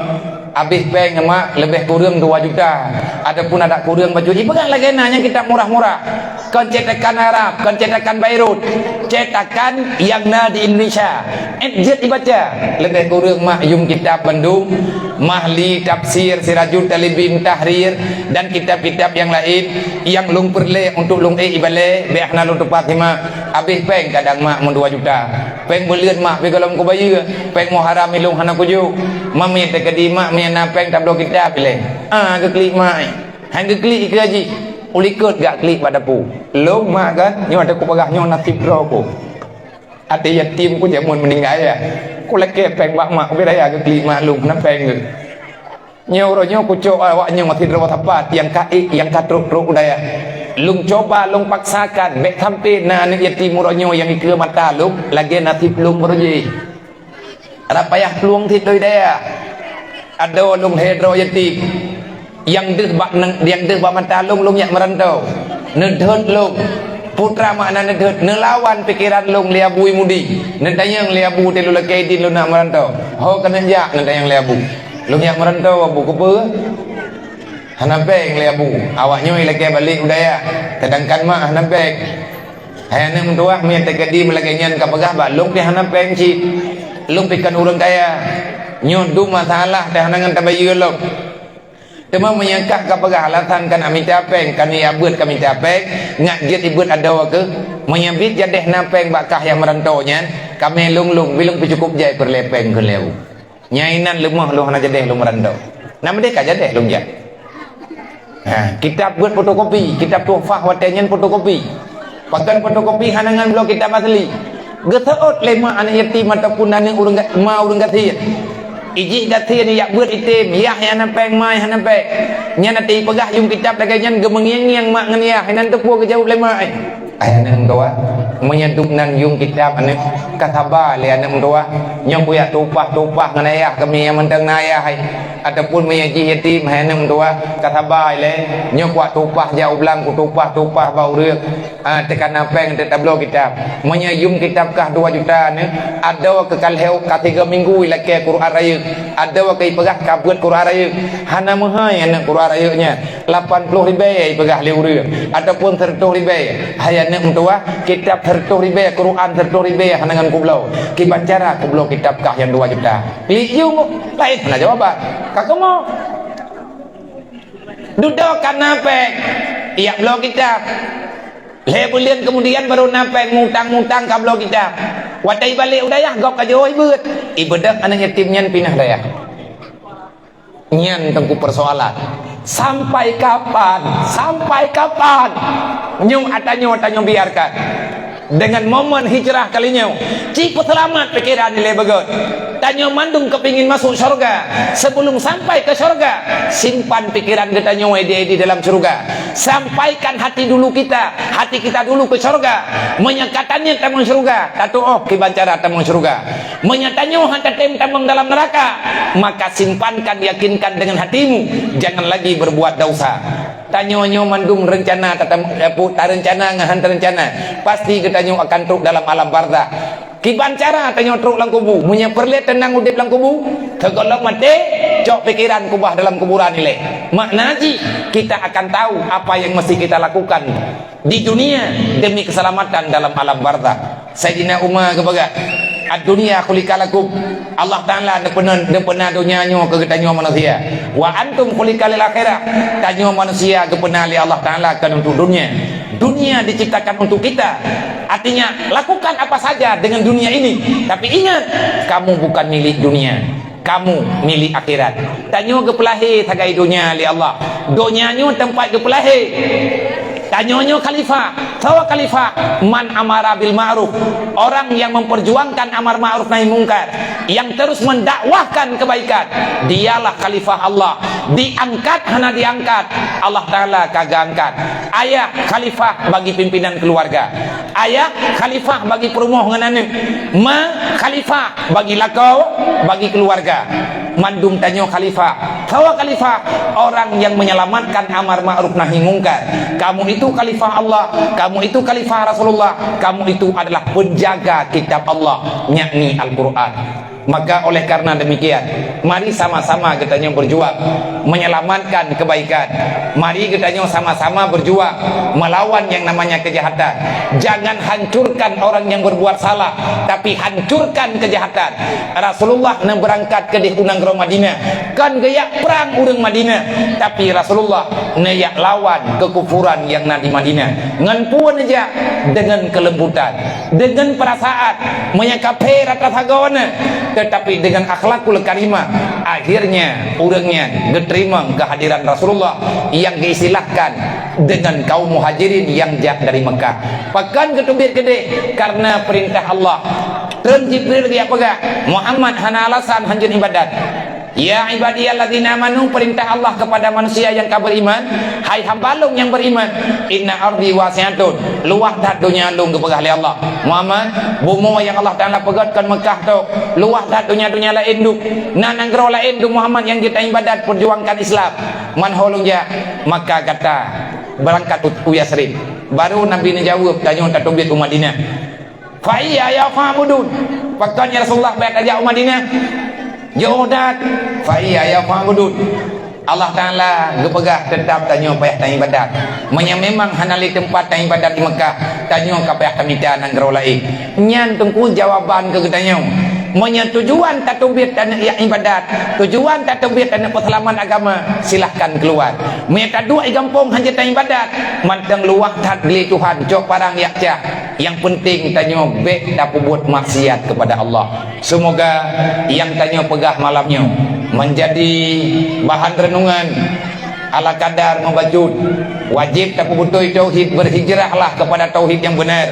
habéh péng, mak, leubeh kureueng dua juta. Ataupun adak kureueng bacut. Ipeugah lagée na nyang kitab murah-murah. Kon cetakan Arab, kon cetakan Beirut. Cetakan nyang na di Indonesia. Ék jeuet ibaca. Leubeh kureueng, mak, yuem kitab bandum. Mahli, Tafsir, Sirajut Talibin, Tahrir, dan kitab-kitab nyang laén nyang lôn peureulée untuk lôn ék ibalée, bék hana lôn teupat simak. Habéh péng kadang, mak, meudua juta. Péng buleuen, mak, pih gohlom kubayeue. Péng Muharram ilôn hana kujok. Mak, meunyoe teukeudi, mak, meunyoe na péng tabloe kitab ilée. Ah, geuklik, mak. Han geuklik ikeue jih. Ulikot gak klik bak dapu. Lôn, mak, kan, nyoe adak kupeugah nyoe naseb droe ku. Até yatim ku jameun meuninggai ya. Kulakée péng bak mak, ubé raya geuklik mak lôn, hana péng geuh. Nyoe uroe nyoe kucok awak nyoe sidroe sapat nyang ka ék, nyang ka trok-trok u dayah. Lôn cuba, lôn paksakan, bék sampoe na aneuëk yatim uroe nyoe nyang ikeue mata lôn, lagée naseb lôn baroe jih. Rab payah plueng cit lôn u dayah. Adoe lôn lhée droe yatim. Nyang deuh bak nang-, nyang deuh bak mata lôn, lôn jak meuranto. Neudhôt lôn. Peue teuma makna neudhôt, neulawan pikeran lôn lé Abu i Mudi. Neutanyong lé Abu, teuh lôn lakée idin lôn nak meuranto. Ho keuneuk jak, neutanyong lé Abu. Lôn jak meuranto, Abu, keupeue? Hana péng lé Abu. Awak nyoe ilakée balek u dayah. Seudangkan mak hana péng. Hai aneuëk meutuwah, meunyoe teukeudi meulagée nyan kapeugah bak lôn pih hana péng cit. Lôn pih kon ureuëng kaya. Nyoe dum masalah teuh hana ngon tabayeue lom. Teuma meunyoe kah kapeugah alasan kana mita péng, kana jak beuet ka mita péng, ngat jeuet ibeuet adoe keuh. Meunyoe biet jadeh na péng bak kah nyang meuranto nyan, kamé lôn-lôn, bilong pih cukôp jai peureulée péng keu lhée u. Nyang inan leumoh lôn hana jadeh lôn meuranto. Na meudeh ka jadeh lôn jak. Ha, kitab beuet fotokopi, kitab Tuhfah watée nyan fotokopi. Pakon fotokopi hana ngon bloe kitab asli. Geuseuôt lé ma aneuëk yatim ataupun aneuëk ureuëng ga-, ma ureuëng gasien. Ijih gasien jak beuet item, yah nyang hana péng, ma nyang hana péng. Nyan até ipeugah yuem kitab lagée nyan geumeungieng-ngieng mak ngon yah, inan teupeue geujaweueb lé ma. Hai aneuëk meutuwah, meunyoe dum nan yuem kitab aneuëk, ka saba lé aneuëk meutuwah. Nyoe kujak tumpah-tumpah ngon ayah kami nyang mantong na ayah hai. Ataupun meunyoe jih yatim hai aneuëk meutuwah, ka saba ilée. Nyoe kuwak tumpah jak u blang, kutumpah-tumpah bak ureuëng. Ah, teuka na péng teutabloe kitab. Meunyoe yuem kitab kah dua juta aneuëk, adoe keuh ka lhée ka tiga minggu ilakée Quran rayeuk. Adoe keuh ipeugah ka beuet Quran rayeuk. Hana meuhai aneuëk Quran rayeuk nyan. Lapan ploh ribée ipeugah lé ureuëng, ataupun seureutôh ribée. Hai aneuëk meutuwah, kitab seureutôh ribée, Quran seureutôh ribée hana ngon kubloe. Kiban cara kubloe kitab kah nyang dua juta. Klik yuem, laén hana jawaban. Ka keumoe. Dudoe ka na péng, ijak bloe kitab. Lhée buleuen keumudian barô na péng, mutang-mutang ka bloe kitab. Watée ibalek u dayah gob ka jihôi beuet. Ibeudôh aneuëk yatim nyan pinah dayah. Nyan teungku peusoalan. Sampai kapan? Sampai kapan? Nyoe ata nyoe, ata nyoe biarkan. Dengan momen hijrah kali nyoe, ci peuseulamat pikeran ilée beugét. Tanyoe mandum keupingin masuk syurga. Sebelum sampai ke syurga, simpan pikeran geutanyoe di, di dalam syurga. Sampaikan hati dulu kita, hati kita dulu ke syurga. Meunyoe ka taniet tamong syurga, tatuoh kiban cara tamong syurga. Meunyoe tanyoe hana tatem tamong dalam neuraka, maka simpankan, yakinkan dengan hatimu, jangan lagi berbuat dosa. Tanyoe nyoe mandum reuncana tatam-, eh, pu-, tareuncana ngon han teurencana. Pasti geutanyoe akan trok dalam alam barzakh. Kiban cara tanyoe trok lam kubu? Meunyoe peureulée teunang udeb lam kubu, teugohlom maté, cok pikeran keubah dalam kuburan ilée. Makna jih, kita akan tahu apa yang mesti kita lakukan di dunia demi keselamatan dalam alam barzakh. Saidina Umar geupeugah, "Ad-dunya khuliqa lakum." Allah Taala neupeuna, neupeuna donya nyoe keu geutanyoe manusia. "Wa antum khuliqa lil akhirah." Tanyoe manusia geupeuna lé Allah Taala kon untuk dunia. Dunia diciptakan untuk kita. Artinya, lakukan apa saja dengan dunia ini. Tapi ingat, kamu bukan milik dunia. Kamu milik akhirat. Tanyoe geupeulahé sagai donya lé Allah. Donya nyoe teumpat geupeulahé. Tanyoe nyoe khalifah. Soe khalifah? Man amara bil ma'ruf. Orang yang memperjuangkan amar ma'ruf nahi mungkar, yang terus mendakwahkan kebaikan, dialah khalifah Allah. Diangkat hana diangkat, Allah Taala ka geuangkat. Ayah khalifah bagi pimpinan keluarga. Ayah khalifah bagi peurumoh ngon aneuk. Ma khalifah bagi lakoe, bagi keluarga. Mandum tanyoe khalifah. Soe khalifah? Orang yang menyelamatkan amar ma'ruf nahi mungkar. Kamu itu khalifah Allah, kamu itu khalifah Rasulullah, kamu itu adalah penjaga kitab Allah, yakni Al-Quran. Maka oleh karena demikian, mari sama-sama geutanyoe berjuang menyelamatkan kebaikan. Mari geutanyoe sama-sama berjuang melawan yang namanya kejahatan. Jangan hancurkan orang yang berbuat salah, tapi hancurkan kejahatan. Rasulullah neubeurangkat keudeh u nanggroe Madinah, kon geujak prang ureuëng Madinah, tapi Rasulullah neujak lawan kekufuran yang na di Madinah. Ngon peue neujak? Dengan kelembutan. Dengan perasaan, meunyoe kafé rata sagoe na, tetapi dengan akhlakul karimah, akhirnya ureuëng nyan geuteurimong kehadiran Rasulullah yang diistilahkan dengan kaum Muhajirin yang jak dari Mekah. Pakon geuteubiet keudeh? Karena perintah Allah. Treun Jibril geujak peugah, "Muhammad hana alasan hanjeuet ibadat." "Ya ibadiyalladzina amanu," perintah Allah kepada manusia yang ka beriman, "Hai hamba lôn nyang beriman, inna ardi wasi'atun, luwah that donya lôn," geupeugah lé Allah. Muhammad, bumoe nyang Allah Taala peugöt kon Meukah tok, luwah that donya-donya laén duek. Na nanggroe laén duek Muhammad nyang jeuet ibadat, peujuangkan Islam. Man ho lôn jak, maka gata beurangkat u, u Yasrib. Baru Nabi neujaweueb, tanyoe tateubiet u Madinah. "Fa iyaya fa'budun." Pakon ya Rasulullah bèk tajak u Madinah? Jiôh that. "Fa iyaya fa'budun." Allah Taala geupeugah teutab tanyoe payah taibadat. Meunyoe memang hana lé teumpat taibadat di Meukah, tanyoe ka payah tamita nanggroe laén. Nyan teungku jawaban keu geutanyoe. Meunyoe tujuan tateubiet taneuk jak ibadat, tujuan tateubiet taneuk peuseulamat agama, silahkan keuluwa. Meunyoe taduek di gampông hanjeuet taibadat, mantong luwah that lé Tuhan, cok parang jak cah. Nyang peunteng tanyoe bèk tapeubuet maksiat keupada Allah. Seumoga nyang tanyoe peugah malam nyoe meunjadi bahan reunungan. Ala kadar meubacut, wajéb tapeubeutôi tauhid, beuhijrahlah keupada tauhid nyang beuna.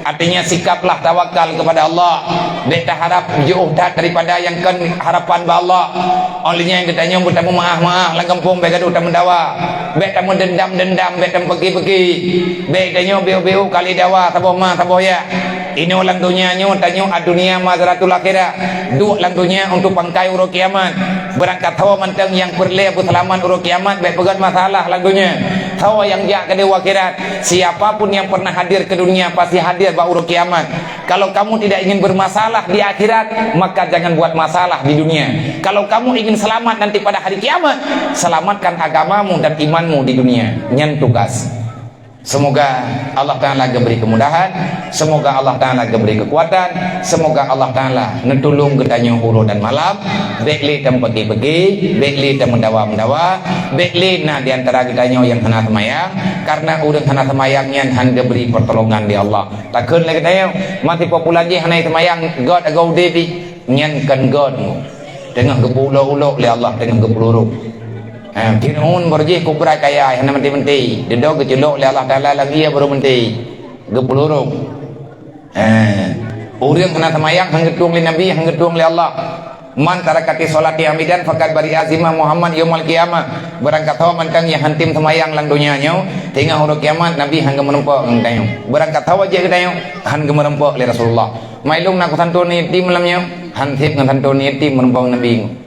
Artinya, sikaplah tawakal keupada Allah. Bèk taharab jiôh that daripada nyang kon harapan bak Allah. Óh lheueh nyan geutanyoe beutameumaáh-maáh lam gampông, bèk gadoh tameudawa. Bèk tameudendam-dendam, bèk tameupeuki-peuki. Bèk tanyoe biôh-biôh kali dawa saboh ma saboh yah. Inoe lam donya nyoe tanyoe ad-dunya mazratul akhirah. Duek lam donya untuk pangkai uroe kiamat. Beurangkat ho mantong nyang peureulèe beuseulamat uroe kiamat bèk peugöt masalah lam donya. Ho nyang jak keudeh u akhirat. Siapa pun yang pernah hadir ke dunia pasti hadir bak uroe kiamat. Kalau kamu tidak ingin bermasalah di akhirat, maka jangan buat masalah di dunia. Kalau kamu ingin selamat nanti pada hari kiamat, selamatkan agamamu dan imanmu di dunia. Nyan tugas. Semoga Allah Taala geubri kemudahan, semoga Allah Taala geubri kekuatan, semoga Allah Taala neutulông geutanyoe uroe dan malam. Bèk lé tameupeuki-peuki, bèk lé tameudawa-meudawa, bèk lé na di antara geutanyoe nyang hana seumayang, karena ureuëng hana seumayang nyan hana geubri pertolongan di Allah. Takheun lé geutanyoe, meusipo pulan jih hana seumayang, göt agoe udeb jih, nyan kon göt. Teungoh geupeu-ulok-ulok lé Allah, teungoh geupeulurông. Ha, Fir'aun baroe jih kubra kaya, hana meuntèe-meuntèe. Dudoe geuculok lé Allah Taala lam ié baroe meuntèe. Geupeulurông. Ha, ureuëng hana seumayang han geutueng lé Nabi, han geutueng lé Allah. "Man taraka sholata amidan faqad bari'a zimmahu Muhammad yaumal qiyamah." Beurangkat ho mantong nyang han tem seumayang lam donya nyoe, teungoh uroe kiamat Nabi han geumeurumpok ngon geutanyoe. Beurangkat ho jih geutanyoe han geumeurumpok lé Rasulullah. Maklum na kusantoe yatim malam nyoe, han sép ngon santoe yatim meurumpok Nabi.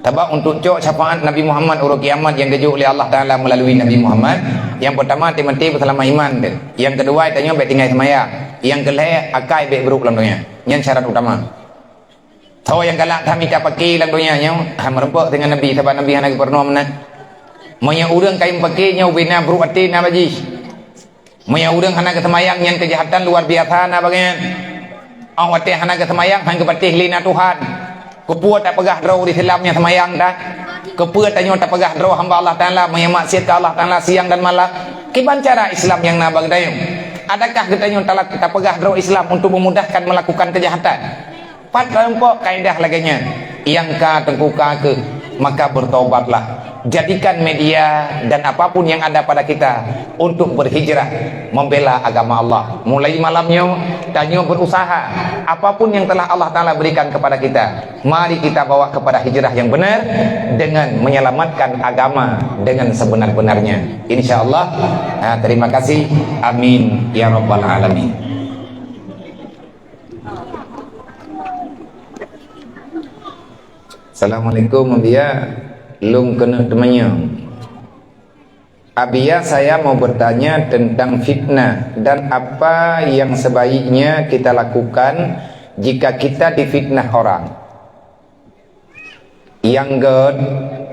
Sabab untuk cok syafaat Nabi Muhammad uroe kiamat nyang geujok lé Allah Taala meulalu Nabi Muhammad, nyang peurtama teumaté beuseulamat iman teuh. Nyang keudua tanyoe bèk tinggai seumayang. Nyang keu lhèe, akai bèk brôk lam donya. Nyan syarat utama. Soe nyang galak that mita paké lam donya nyoe, han meureumpok deungon Nabi, sabab Nabi hana geupeurunoe meunan. Meunyoe ureueng kayém paké nyoe ubé na brôk até na bak jih. Meunyoe ureueng hana geuseumayang, nyan keujahatan luar biasa na bak nyan. Óh watèe hana geuseumayang, han geupatéh lé na Tuhan. Keupeue tapeugah droe ureueng Islam nyang seumayang that? Keupeue tanyoe tapeugah droe hamba Allah Taala meunyoe maksiat keu Allah Taala siang dan malam? Kiban cara Islam nyang na bak geutanyoe? Adakah geutanyoe tala-, tapeugah droe Islam untuk memudahkan melakukan kejahatan? Pat tarumpok kaedah lagèe nyan, nyang ka teungku ka keuh, maka bertobatlah. Jadikan media dan apapun yang ada pada kita untuk berhijrah membela agama Allah. Mulai malam nyoe, tanyoe berusaha, apapun yang telah Allah Taala berikan kepada kita, mari kita bawa kepada hijrah yang benar dengan menyelamatkan agama dengan sebenar-benarnya. Insya Allah. Ha, terima kasih. Amin ya rabbal alamin. Assalamualaikum, Abiya. Lôn keuneuk teumanyong. Abiya, saya mau bertanya tentang fitnah dan apa yang sebaiknya kita lakukan jika kita difitnah orang. Nyang göt,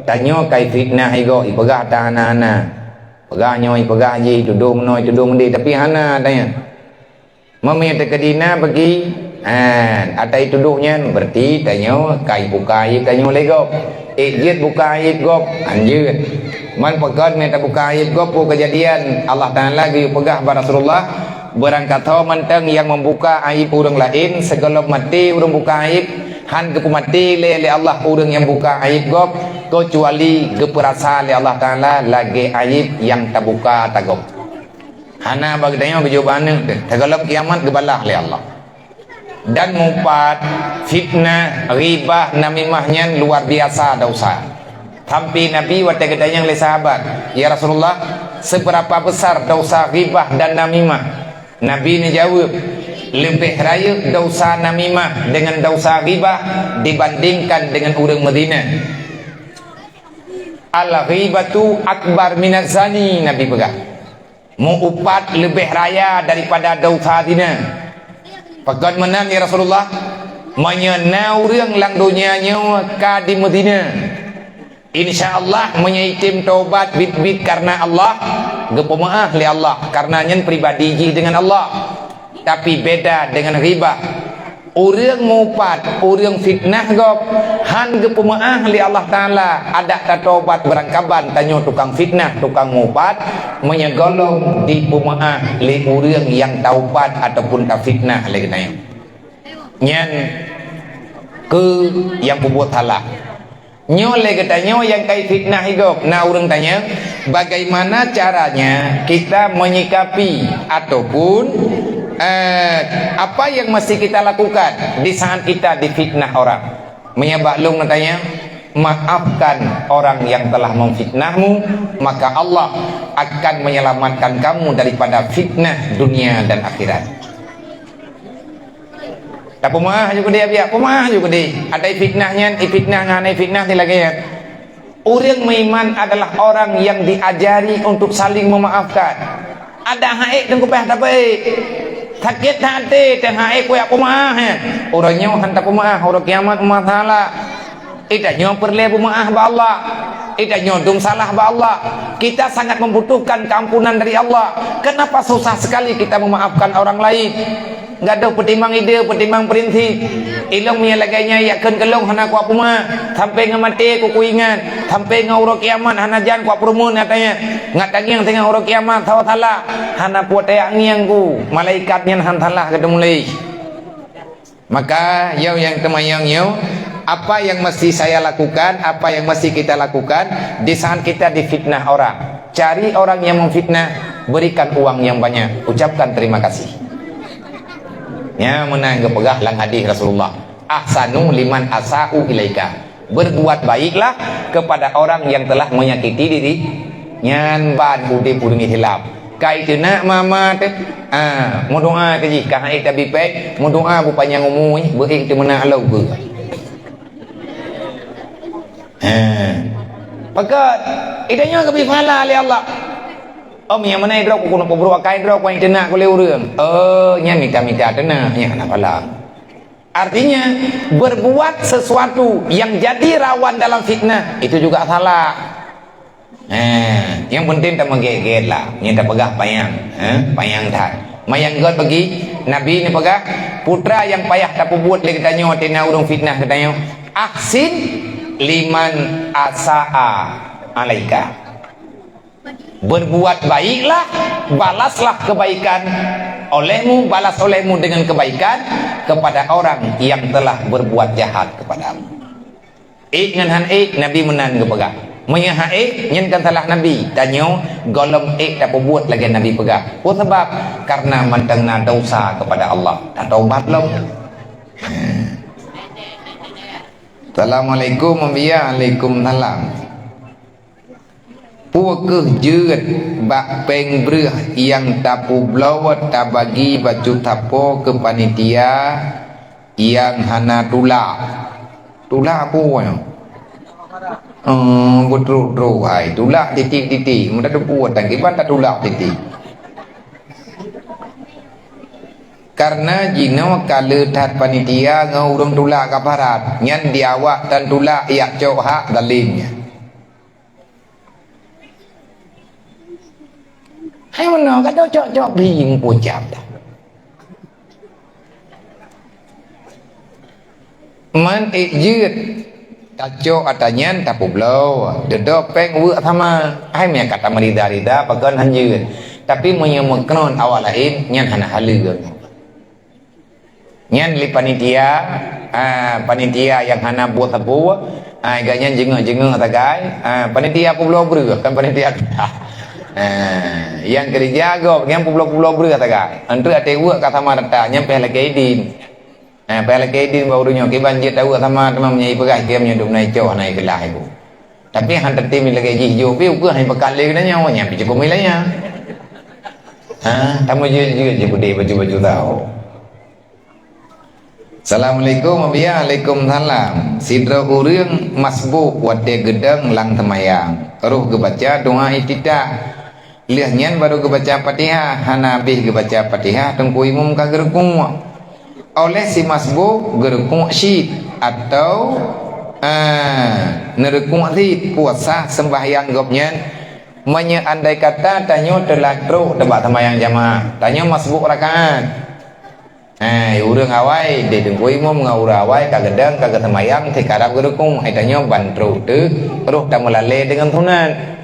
tanyoe ka ifitnah igoe, ipeugah ta hana-hana. Peugah nyoe, ipeugah jih, itudoh meunoe, itudoh meudéh, tapi hana tanyoe. Meunyoe teukeudi na bagi, ha, ata itudoh nyan, berarti tanyoe ka ibuka aib tanyoe lé gob. Ék jeuet buka aib gob, hanjeuet. Man pakon meunan tabuka aib gob, peue keujadian Allah Taala geuyue peugah bak Rasulullah, barangkasoe mantong nyang membuka aib ureueng laén sigohlom maté ureueng buka aib, han geupeumaté lé, lé Allah ureueng nyang buka aib gob, keucuali geupeurasa lé Allah Taala lagèe aib nyang tabuka ata gob. Hana bak geutanyoe geujok bak aneuk teuh, sigohlom kiamat geubalah lé Allah. Dan mupat, fitnah, ghibah, namimah nyan luar biasa dosa. Sampai Nabi watèe geutanyong lé sahabat, "Ya Rasulullah, seberapa besar dosa ghibah dan namimah?" Nabi neujaweueb, "Leubeh rayeuk dosa namimah deungon dosa ghibah dibandingkan deungon ureueng meuzina." "Al-ghibatu akbar minaz zani," Nabi peugah. Meu-upat leubeh raya daripada dosa zina. Pakon meunan, ya Rasulullah? Meunyoe na ureueng lam donya nyoe ka jimeuzina, insya Allah, meunyoe jitem tobat biet-biet kareuna Allah, geupeumeu'ah lé Allah, kareuna nyan pribadi jih deungon Allah. Tapi beda deungon ghibah. Ureueng mupat, ureueng fitnah gob, han geupeumeu'ah lé Allah Taala, adak tatobat beurangkaban tanyoe tukang fitnah, tukang mupat, meunyoe gohlom dipeumeu'ah lé ureueng nyang taubat ataupun tafitnah lé geutanyoe. Nyan keuh nyang peubuet salah. Nyoe lé geutanyoe nyang ka ifitnah igob, na ureueng tanyong, bagaimana caranya kita menyikapi ataupun, eh, apa yang mesti kita lakukan di saat kita difitnah orang? Meunyoe bak lôn neutanyong, maafkan orang yang telah memfitnahmu, maka Allah akan menyelamatkan kamu daripada fitnah dunia dan akhirat. Tapeumeu'ah ju keudéh, biak peumeu'ah ju keudéh. Adak ifitnah nyan, ifitnah ngon hana ifitnah nyan lagèe nyan. Ureueng meuiman adalah orang yang diajari untuk saling memaafkan. Adak han ék teungku payah tapeue. Sakét até teuh han ék kuyak peumeu'ah nyan. Uroe nyoe han tapeumeu'ah, uroe kiamat masalah. Geutanyoe peureulèe peumeu'ah bak Allah. Geutanyoe dum salah bak Allah. Kita sangat membutuhkan keampunan dari Allah. Kenapa susah sekali kita memaafkan orang lain? Gadôh peutimang ide, peutimang prinsip. Ilôn meunyoe lagèe nyan jak kheun keu lôn hana kupeumeu'ah, sampoe ngon maté kuingat, sampoe ngon uroe kiamat hana jan kupeureumeun katanya. Ngat tangieng teungoh uroe kiamat, soe salah? Hana peue tajak ngieng ku, malaikat nyan han salah keu teumulai. Maka, yoh nyang teumanyong nyoe, apa yang mesti saya lakukan, apa yang mesti kita lakukan di saat kita difitnah orang? Cari orang yang memfitnah, berikan uang yang banyak, ucapkan terima kasih. Nyan meunan geupeugah lam hadis Rasulullah, "Ahsinu liman asa'u ilaika." Berbuat baiklah kepada orang yang telah menyakiti diri. Nyan ban udép ureueng Islam. Ka iteunak mama teuh, ah, meudoa keu jih, ka han ék tabi péng, meudoa beupanyang umu, beuék teumeunak lom beuh. Ha. Pakon, geutanyoe geubri pahala lé Allah. Oh, nyang meunan droe, keuneuk peubrôk akai droe, kon iteunak lé ureuëng. Oh, nyan mita-mita teunak, nyan hana pahala. Artinya, berbuat sesuatu yang jadi rawan dalam fitnah, itu juga salah. Eh, nyang penting tameugét-gét lah, nyang tapeugah panyang, eh, panyang that. Manyang göt bagi Nabi ni peugah, putra nyang payah tapeubuet lé geutanyoe, tina ureuëng fitnah geutanyoe, "Ahsin liman asa'a alaika." Berbuat baiklah, balaslah kebaikan olehmu, balas olehmu dengan kebaikan kepada orang yang telah berbuat jahat kepadamu. Ék ngon han ék, Nabi meunan geupeugah. Meunyoe han ék, nyan kan salah Nabi. Tanyoe gohlom ék tapeubuet lagée Nabi peugah. Peue sabab? Karena mantong na dosa kepada Allah. Tataubat lom. Assalamualaikum, Mubiya. Waalaikumsalam. Peue kheueh jeuet bak péng breueh nyang tapeubloe tabagi bacut sapo keu panitia nyang hana tulak? Tulak peue nyoe? Eh, beutrok-trok hai, tulak titik-titik. Meutateupeue tan kiban tatulak titik. Karena jinoe ka le that panitia ngon ureuëng tulak ka parat. Nyan di awak tan tulak yak cok hak zalim nyan. Hai meunoe ka cok-cok bing ucap dah. Man ék jeuet tacok ata nyan tapeubloe, dudoe péng weuek sama. Hai meunyoe ka tameurida-rida pakon han jeuet. Tapi meunyoe meukeunon awak laén nyan hana haleue. Nyan lé panitia, ah, panitia nyang hana buet sapeue, ah, gobnyan jingeuek-jingeuek sagai, ah, panitia peubloe breueh, kan panitia. Ah, nyang keureuja gob, nyang peubloe-peubloe breueh sagai. Enteuk até weuek ka sama rata, nyan pih lakée idin. Ah, pih lakée idin bak ureuëng nyoe, kiban jeuet taweuek sama teuma meunyoe ipeugah ikem nyoe dum na icoh na ikeulah ibu. Tapi han teutim lagée jih jok pih ukeue han ipeugah lé geutanyoe, nyan pih cukôp ilée nyan. Ha, tameujeuet-jeuet jih beudé baju-baju tau. Assalamualaikum, Abiya. Waalaikumsalam. Sidroe ureuëng masbuk watée geudong lam seumayang, roh geubaca doa iftitah. Lheueh nyan barô geubaca Fatihah, hana habéh geubaca Fatihah, teungku imum ka geuruku'. Óh lheueh si masbuk geuruku' syit atau, ah, neuruku' syit, puasa seumbahyang gobnyan. Meunyoe andai kata tanyoe teulat trok teubak seumayang jamaah, tanyoe masbuk rakaat. Hai, ureuëng awai, di teungku imum ngon ureuëng awai ka geudong, ka geuseumayang, sikarab geuruku', hai tanyoe ban trok teuh, roh tameulalée deungon sunat.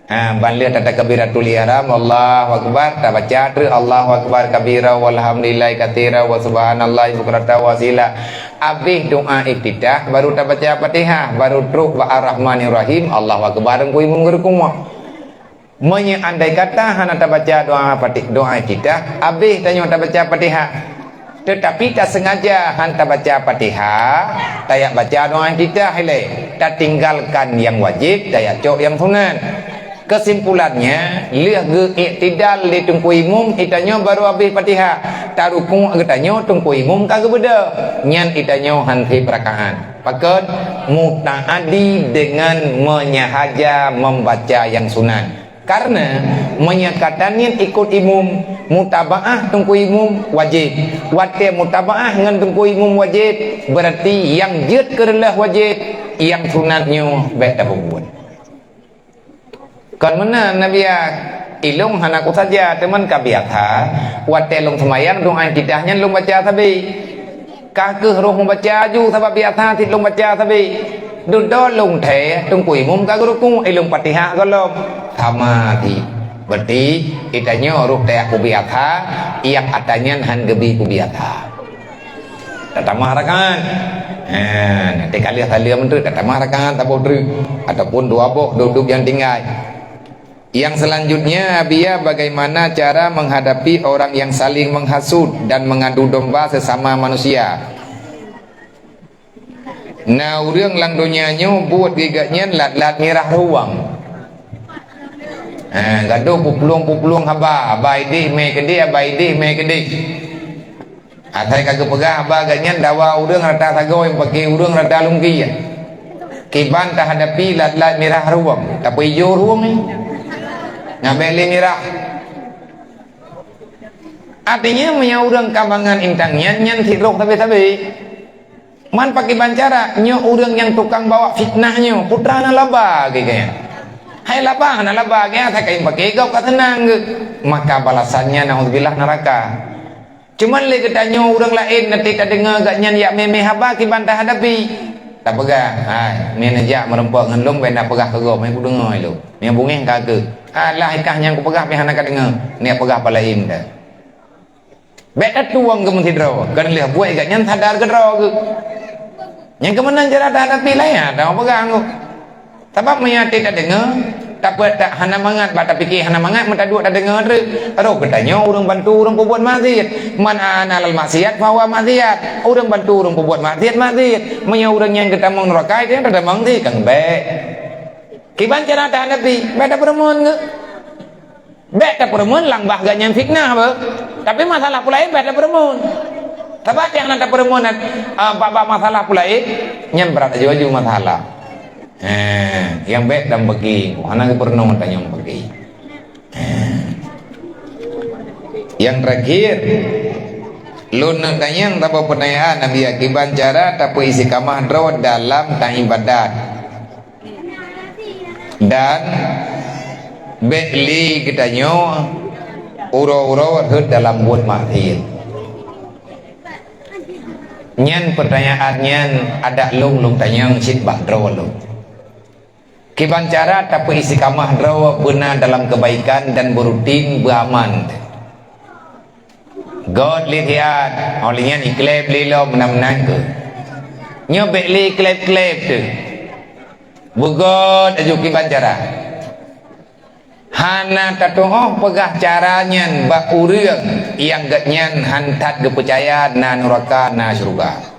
Ha, ban lheueh tatakbiratul ihram, Allahu Akbar, tabaca treuk Allahu Akbar kabira, walhamdulillahi katsira, wa subhanallahi bukratan wa asila. Abéh doa iftitah, baru tabaca Fatihah, baru trok bak Ar-Rahmanir Rahim, Allahu Akbar, teungku imum geuruku'. Meunyoe andai kata hana tabaca doa Fatih-, doa iftitah, abéh tanyoe tabaca Fatihah. Teutapi taseungaja han tabaca Fatihah, tayak baca doa iftitah ilée, tatinggalkan nyang wajéb, tayak cok nyang sunat. Keusimpulannya, lheueh geu-iktidal lé teungku imum, itanyoe barô abéh Fatihah, taruku' geutanyoe teungku imum ka geubeudôh, nyan itanyoe han sép rakaat. Pakon? Mutaadi dengan menyahaja membaca nyang sunat. Karena meunyoe ka taniet ikot imum, mutabaah teungku imum wajéb. Watée mutabaah ngon teungku imum wajéb, beurati nyang jeuet keu reuloh wajéb, nyang sunat nyoe bék tapeubuet. Kon meunan Nabi ya, ilông hana kusaja, teuma ka biasa, watée lông seumayang doa iftitah nyan lông baca sabe. Ka kheueh roh mubaca aju sabab biasa cit lông baca sabe. Dudoe lông thée, teungku imum ka geuruku', ilông Fatihah gohlom. Sama cit. Berarti, itanyoe roh teuyak kubiasa, nyang ata nyan han geubi kubiasa. Tatamah rakaat. Ha, nanti ka lheueh saleuem tu, tatamah rakaat saboh treuk. Ataupun dua boh, duek-duek nyang tinggai. Yang selanjutnya, Abiya, bagaimana cara menghadapi orang yang saling menghasut dan mengadu domba sesama manusia? Na ureuëng lam donya nyoe buet geugat nyan lat-lat mirah ruwang. Ha, gadoh puplueng-puplueng haba, haba idéh mé keudéh, haba idéh mé keudéh. Asai ka geupeugah haba geuh nyan dawa ureuëng rata sagoe, pake ureuëng rata lungkie. Kiban tahadapi lat-lat mirah ruwang, tapeujôh ruwang nyan. Ngon bèk lé mirah. Artinya, meunyoe ureuëng ka mangat intan nyan, nyan sidroe sabe-sabe. Man pakriban cara, nyoe ureuëng nyang tukang bawa fitnah nyoe, putra na laba geuh nyan. Hai laba, na laba geuh nyan, asai kayém paké gob ka seunang geuh. Maka balasannya, naudzubillah, neraka. Cuman lé geutanyoe ureuëng laén, nanti tadeungoe gobnyan jak mé-mé haba, kiban tahadapi. Tapeugah, "Hai, meunyoe neujak meurumpok ngon lôn, bèk na peugah keu gob, hai kudeungoe lôn. Meunyoe beungéh ka keuh. Alah, i kah nyang kupeugah pih hana kadeungoe, neujak peugah bak laén dah." Bèk tatuwöng keu meusidroe, keu lheueh buet gobnyan sadar keudroe geuh. Nyang keu meunan cara tahadapi, laya tapeugah ngon. Sabab meunyoe até tadeungoe, tapeuet tak hana mangat, bak tapike hana mangat, meutaduek tadeungoe treuk. Roh geutanyoe ureuëng bantu ureuëng peubuet maksiat. Man a'ana 'alal maksiat fahuwa maksiat. Ureuëng bantu ureuëng peubuet maksiat, maksiat. Meunyoe ureuëng nyang geutamong neuraka, itu nyang tatamong sih, kan bèk. Kiban cara tahadapi, bèk tapeureumeun geuh. Bèk tapeureumeun lam bah gobnyan fitnah beuh. Tapi masalah peue laén bèk tapeureumeun. Sabab nyang hana tapeureumeun, ah, bak-bak masalah peue laén, nyan brat aju-aju masalah. Eh, nyang bèk dan bagi, hana geupeurunoe tanyong bagi. Eh. Nyang terakhir, lôn neuk tanyong saboh peutanyaan, Nabi, kiban cara tapeuistiqamah droe dalam taibadat. Dan bèk lé geutanyoe uroe-uroe rhot dalam buet maksiat. Nyan peutanyaan nyan adak lôn, lôn tanyong cit bak droe lôn. Kiban cara tapeuistiqamah droe beuna dalam keubaikan dan beurutin beuaman. Göt lé siat, 'oh lheueh nyan ikleb lé lom meunan-meunan kheueh. Nyoe bèk lé kleb-kleb teuh. Beugöt aju kiban cara. Hana tatu'oh peugah cara nyan bak ureuëng nyang gobnyan han that geupeucaya na nuraka, na syeuruga.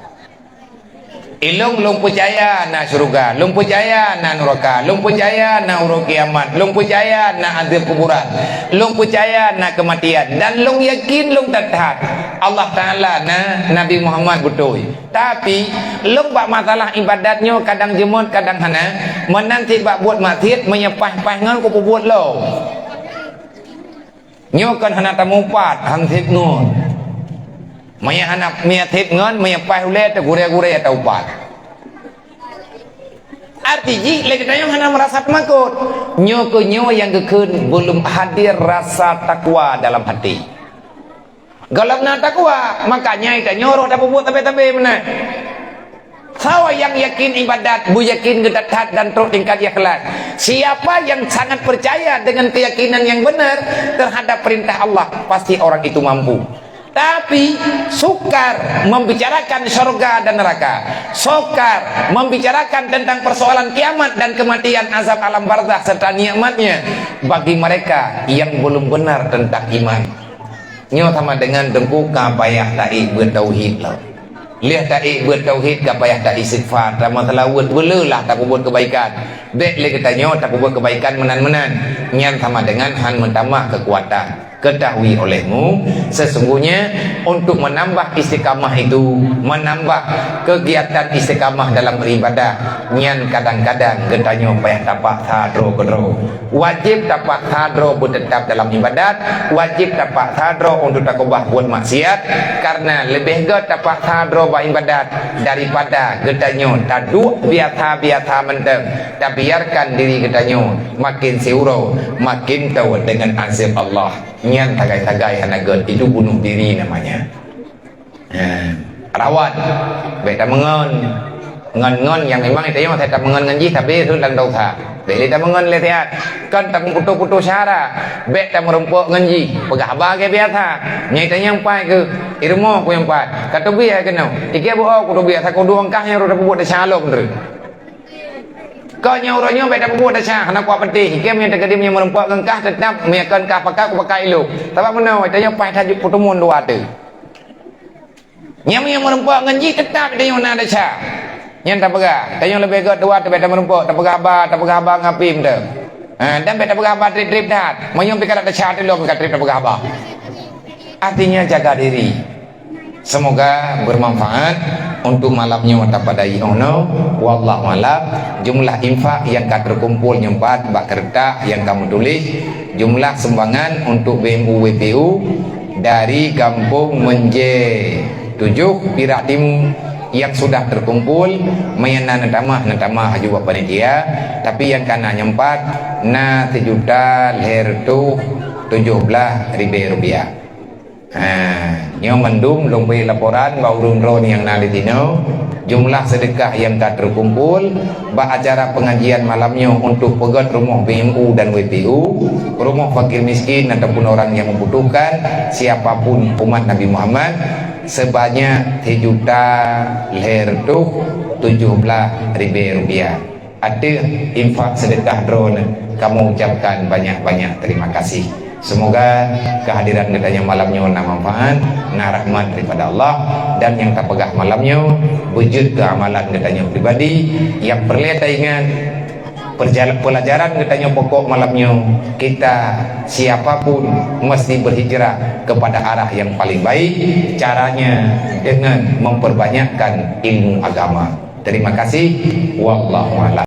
Ilôn lôn peucaya na syeuruga, lôn peucaya na nuraka, lôn peucaya na uroe kiamat, lôn peucaya na azeueb kuburan, lôn peucaya na keumatian, dan lôn yakin lôn that-that Allah Taala na, Nabi Muhammad beutôi. Tapi, lôn bak masalah ibadat nyoe kadang jeumöt, kadang hana, meunan cit bak buet maksiat meunyoe paih-paih ngon kupeubuet lom. Nyoe kon hana tamupat, han sép ngon. Meunyoe hana, meunyoe sép ngon, meunyoe paih ulèe teugurèe-gurèe taupat. Arti jih, lé geutanyoe hana meurasa teumakot. Nyoe keuh nyoe nyang geukheun belum hadir rasa takwa dalam hati. Gohlom na takwa, makanya geutanyoe roh tapeubuet sabé-sabé meunan. Soe nyang yakin ibadat, beuyakin geutat-that dan trok tingkat ikhlas. Siapa yang sangat percaya dengan keyakinan yang benar terhadap perintah Allah, pasti orang itu mampu. Tapi, sukar membicarakan syurga dan neraka, sukar membicarakan tentang persoalan kiamat dan kematian, azab alam barzakh serta nikmatnya bagi mereka yang belum benar tentang iman. Nyoe sama dengan teungku ka payah taék beuet tauhid lom. Lheueh taék beuet tauhid ka payah ta-istighfar, tamaseulaweuet, beuleulah tapeubuet keubaikan. Bèk lé geutanyoe tapeubuet keubaikan meunan-meunan. Nyan sama dengan han meutamah keukuatan. Ketahui olehmu, sesungguhnya untuk menambah istiqamah itu, menambah kegiatan istiqamah dalam beribadah, nyan kadang-kadang geutanyoe payah tapaksa droe keudroe. Wajéb tapaksa droe beuteutap dalam ibadat, wajéb tapaksa droe untuk takeubah buet maksiat, kareuna leubeh göt tapaksa droe bak ibadat daripada geutanyoe taduek biasa-biasa mantong, tabiarkan diri geutanyoe makin siuroe makin tôt deungon azab Allah. Nyan sagai-sagai hana göt, itu bunuh diri namanya. Ha, rawat. Bèk tameungon. Ngon-ngon nyang memang geutanyoe asai tameungon ngon jih, tapi rhot lam dosa. Bèk lé tameungon lé siat. Kon tapeuputoh-putoh syara. Bèk tameurumpok ngon jih. Peugah haba lagèe biasa. Nyan geutanyoe pai keuh. I rumoh ku nyang pai. Ka teubiet keunoe. Ikeu buet ku teubiet, asai ku duek kah nyang rhot tapeubuet desya lom treuk. Kon nyoe uroe nyoe bèk tapeubuet desya, hana kuat peunteng. Ikeu meunyoe teukeudi meunyoe meurumpok ngon kah, teutap meunyoe kon kah pakat, ku pakat ilôn. Sabab meunoe, tanyoe paih that peuteumuan dua teuk. Nyang meunyoe meurumpok ngon jih teutap tanyoe na desya. Nyan tapeugah, tanyoe leubeh göt dua teuk bèk tameurumpok, tapeugah haba, tapeugah haba ngon apui mantong. Ha, dan bèk tapeugah haba trép-trép that. Meunyoe pih ka desya teuh lom ka trép tapeugah haba. Artinya jaga diri. Semoga bermanfaat. Untuk malam nyoe tapadai 'oh noe, wallahu a'lam. Jumlah infak nyang ka teukumpul nyoe pat bak keureutah nyang ka meutuléh, jumlah sumbangan untuk B M U W P U dari Gampông Meunjée tujoh, Pirak Timu, nyang sudah teukumpul, meunyo na neutamah, neutamah aju bak panitia, tapi nyang ka na nyoe pat na sijuta lhèe reutôh tujoh blaih ribèe rupiah. Ha, nyoe mandum lôn bri laporan bak ureueng droeneuh nyang na di sinoe. Jumlah seudeukah nyang ka teukumpul bak acara pengajian malam nyoe untuk peugöt rumoh B M U dan W P U, rumoh fakir miskin ataupun orang yang membutuhkan, siapapun umat Nabi Muhammad, sebanyak sijuta lhèe reutôh tujoh blaih ribèe rupiah. Ateueh infak seudeukah droeneuh, kamoe ucapkan banyak-banyak terima kasih. Semoga kehadiran geutanyoe malam nyoe na manfaat, na rahmat daripada Allah, dan nyang tapeugah malam nyoe beujeuet keu amalan geutanyoe pribadi. Nyang peureulèe taingat, perjala-, pelajaran geutanyoe pokok malam nyoe, kita siapapun mesti berhijrah kepada arah yang paling baik, caranya dengan memperbanyakkan ilmu agama. Terima kasih. Wallahu a'lam.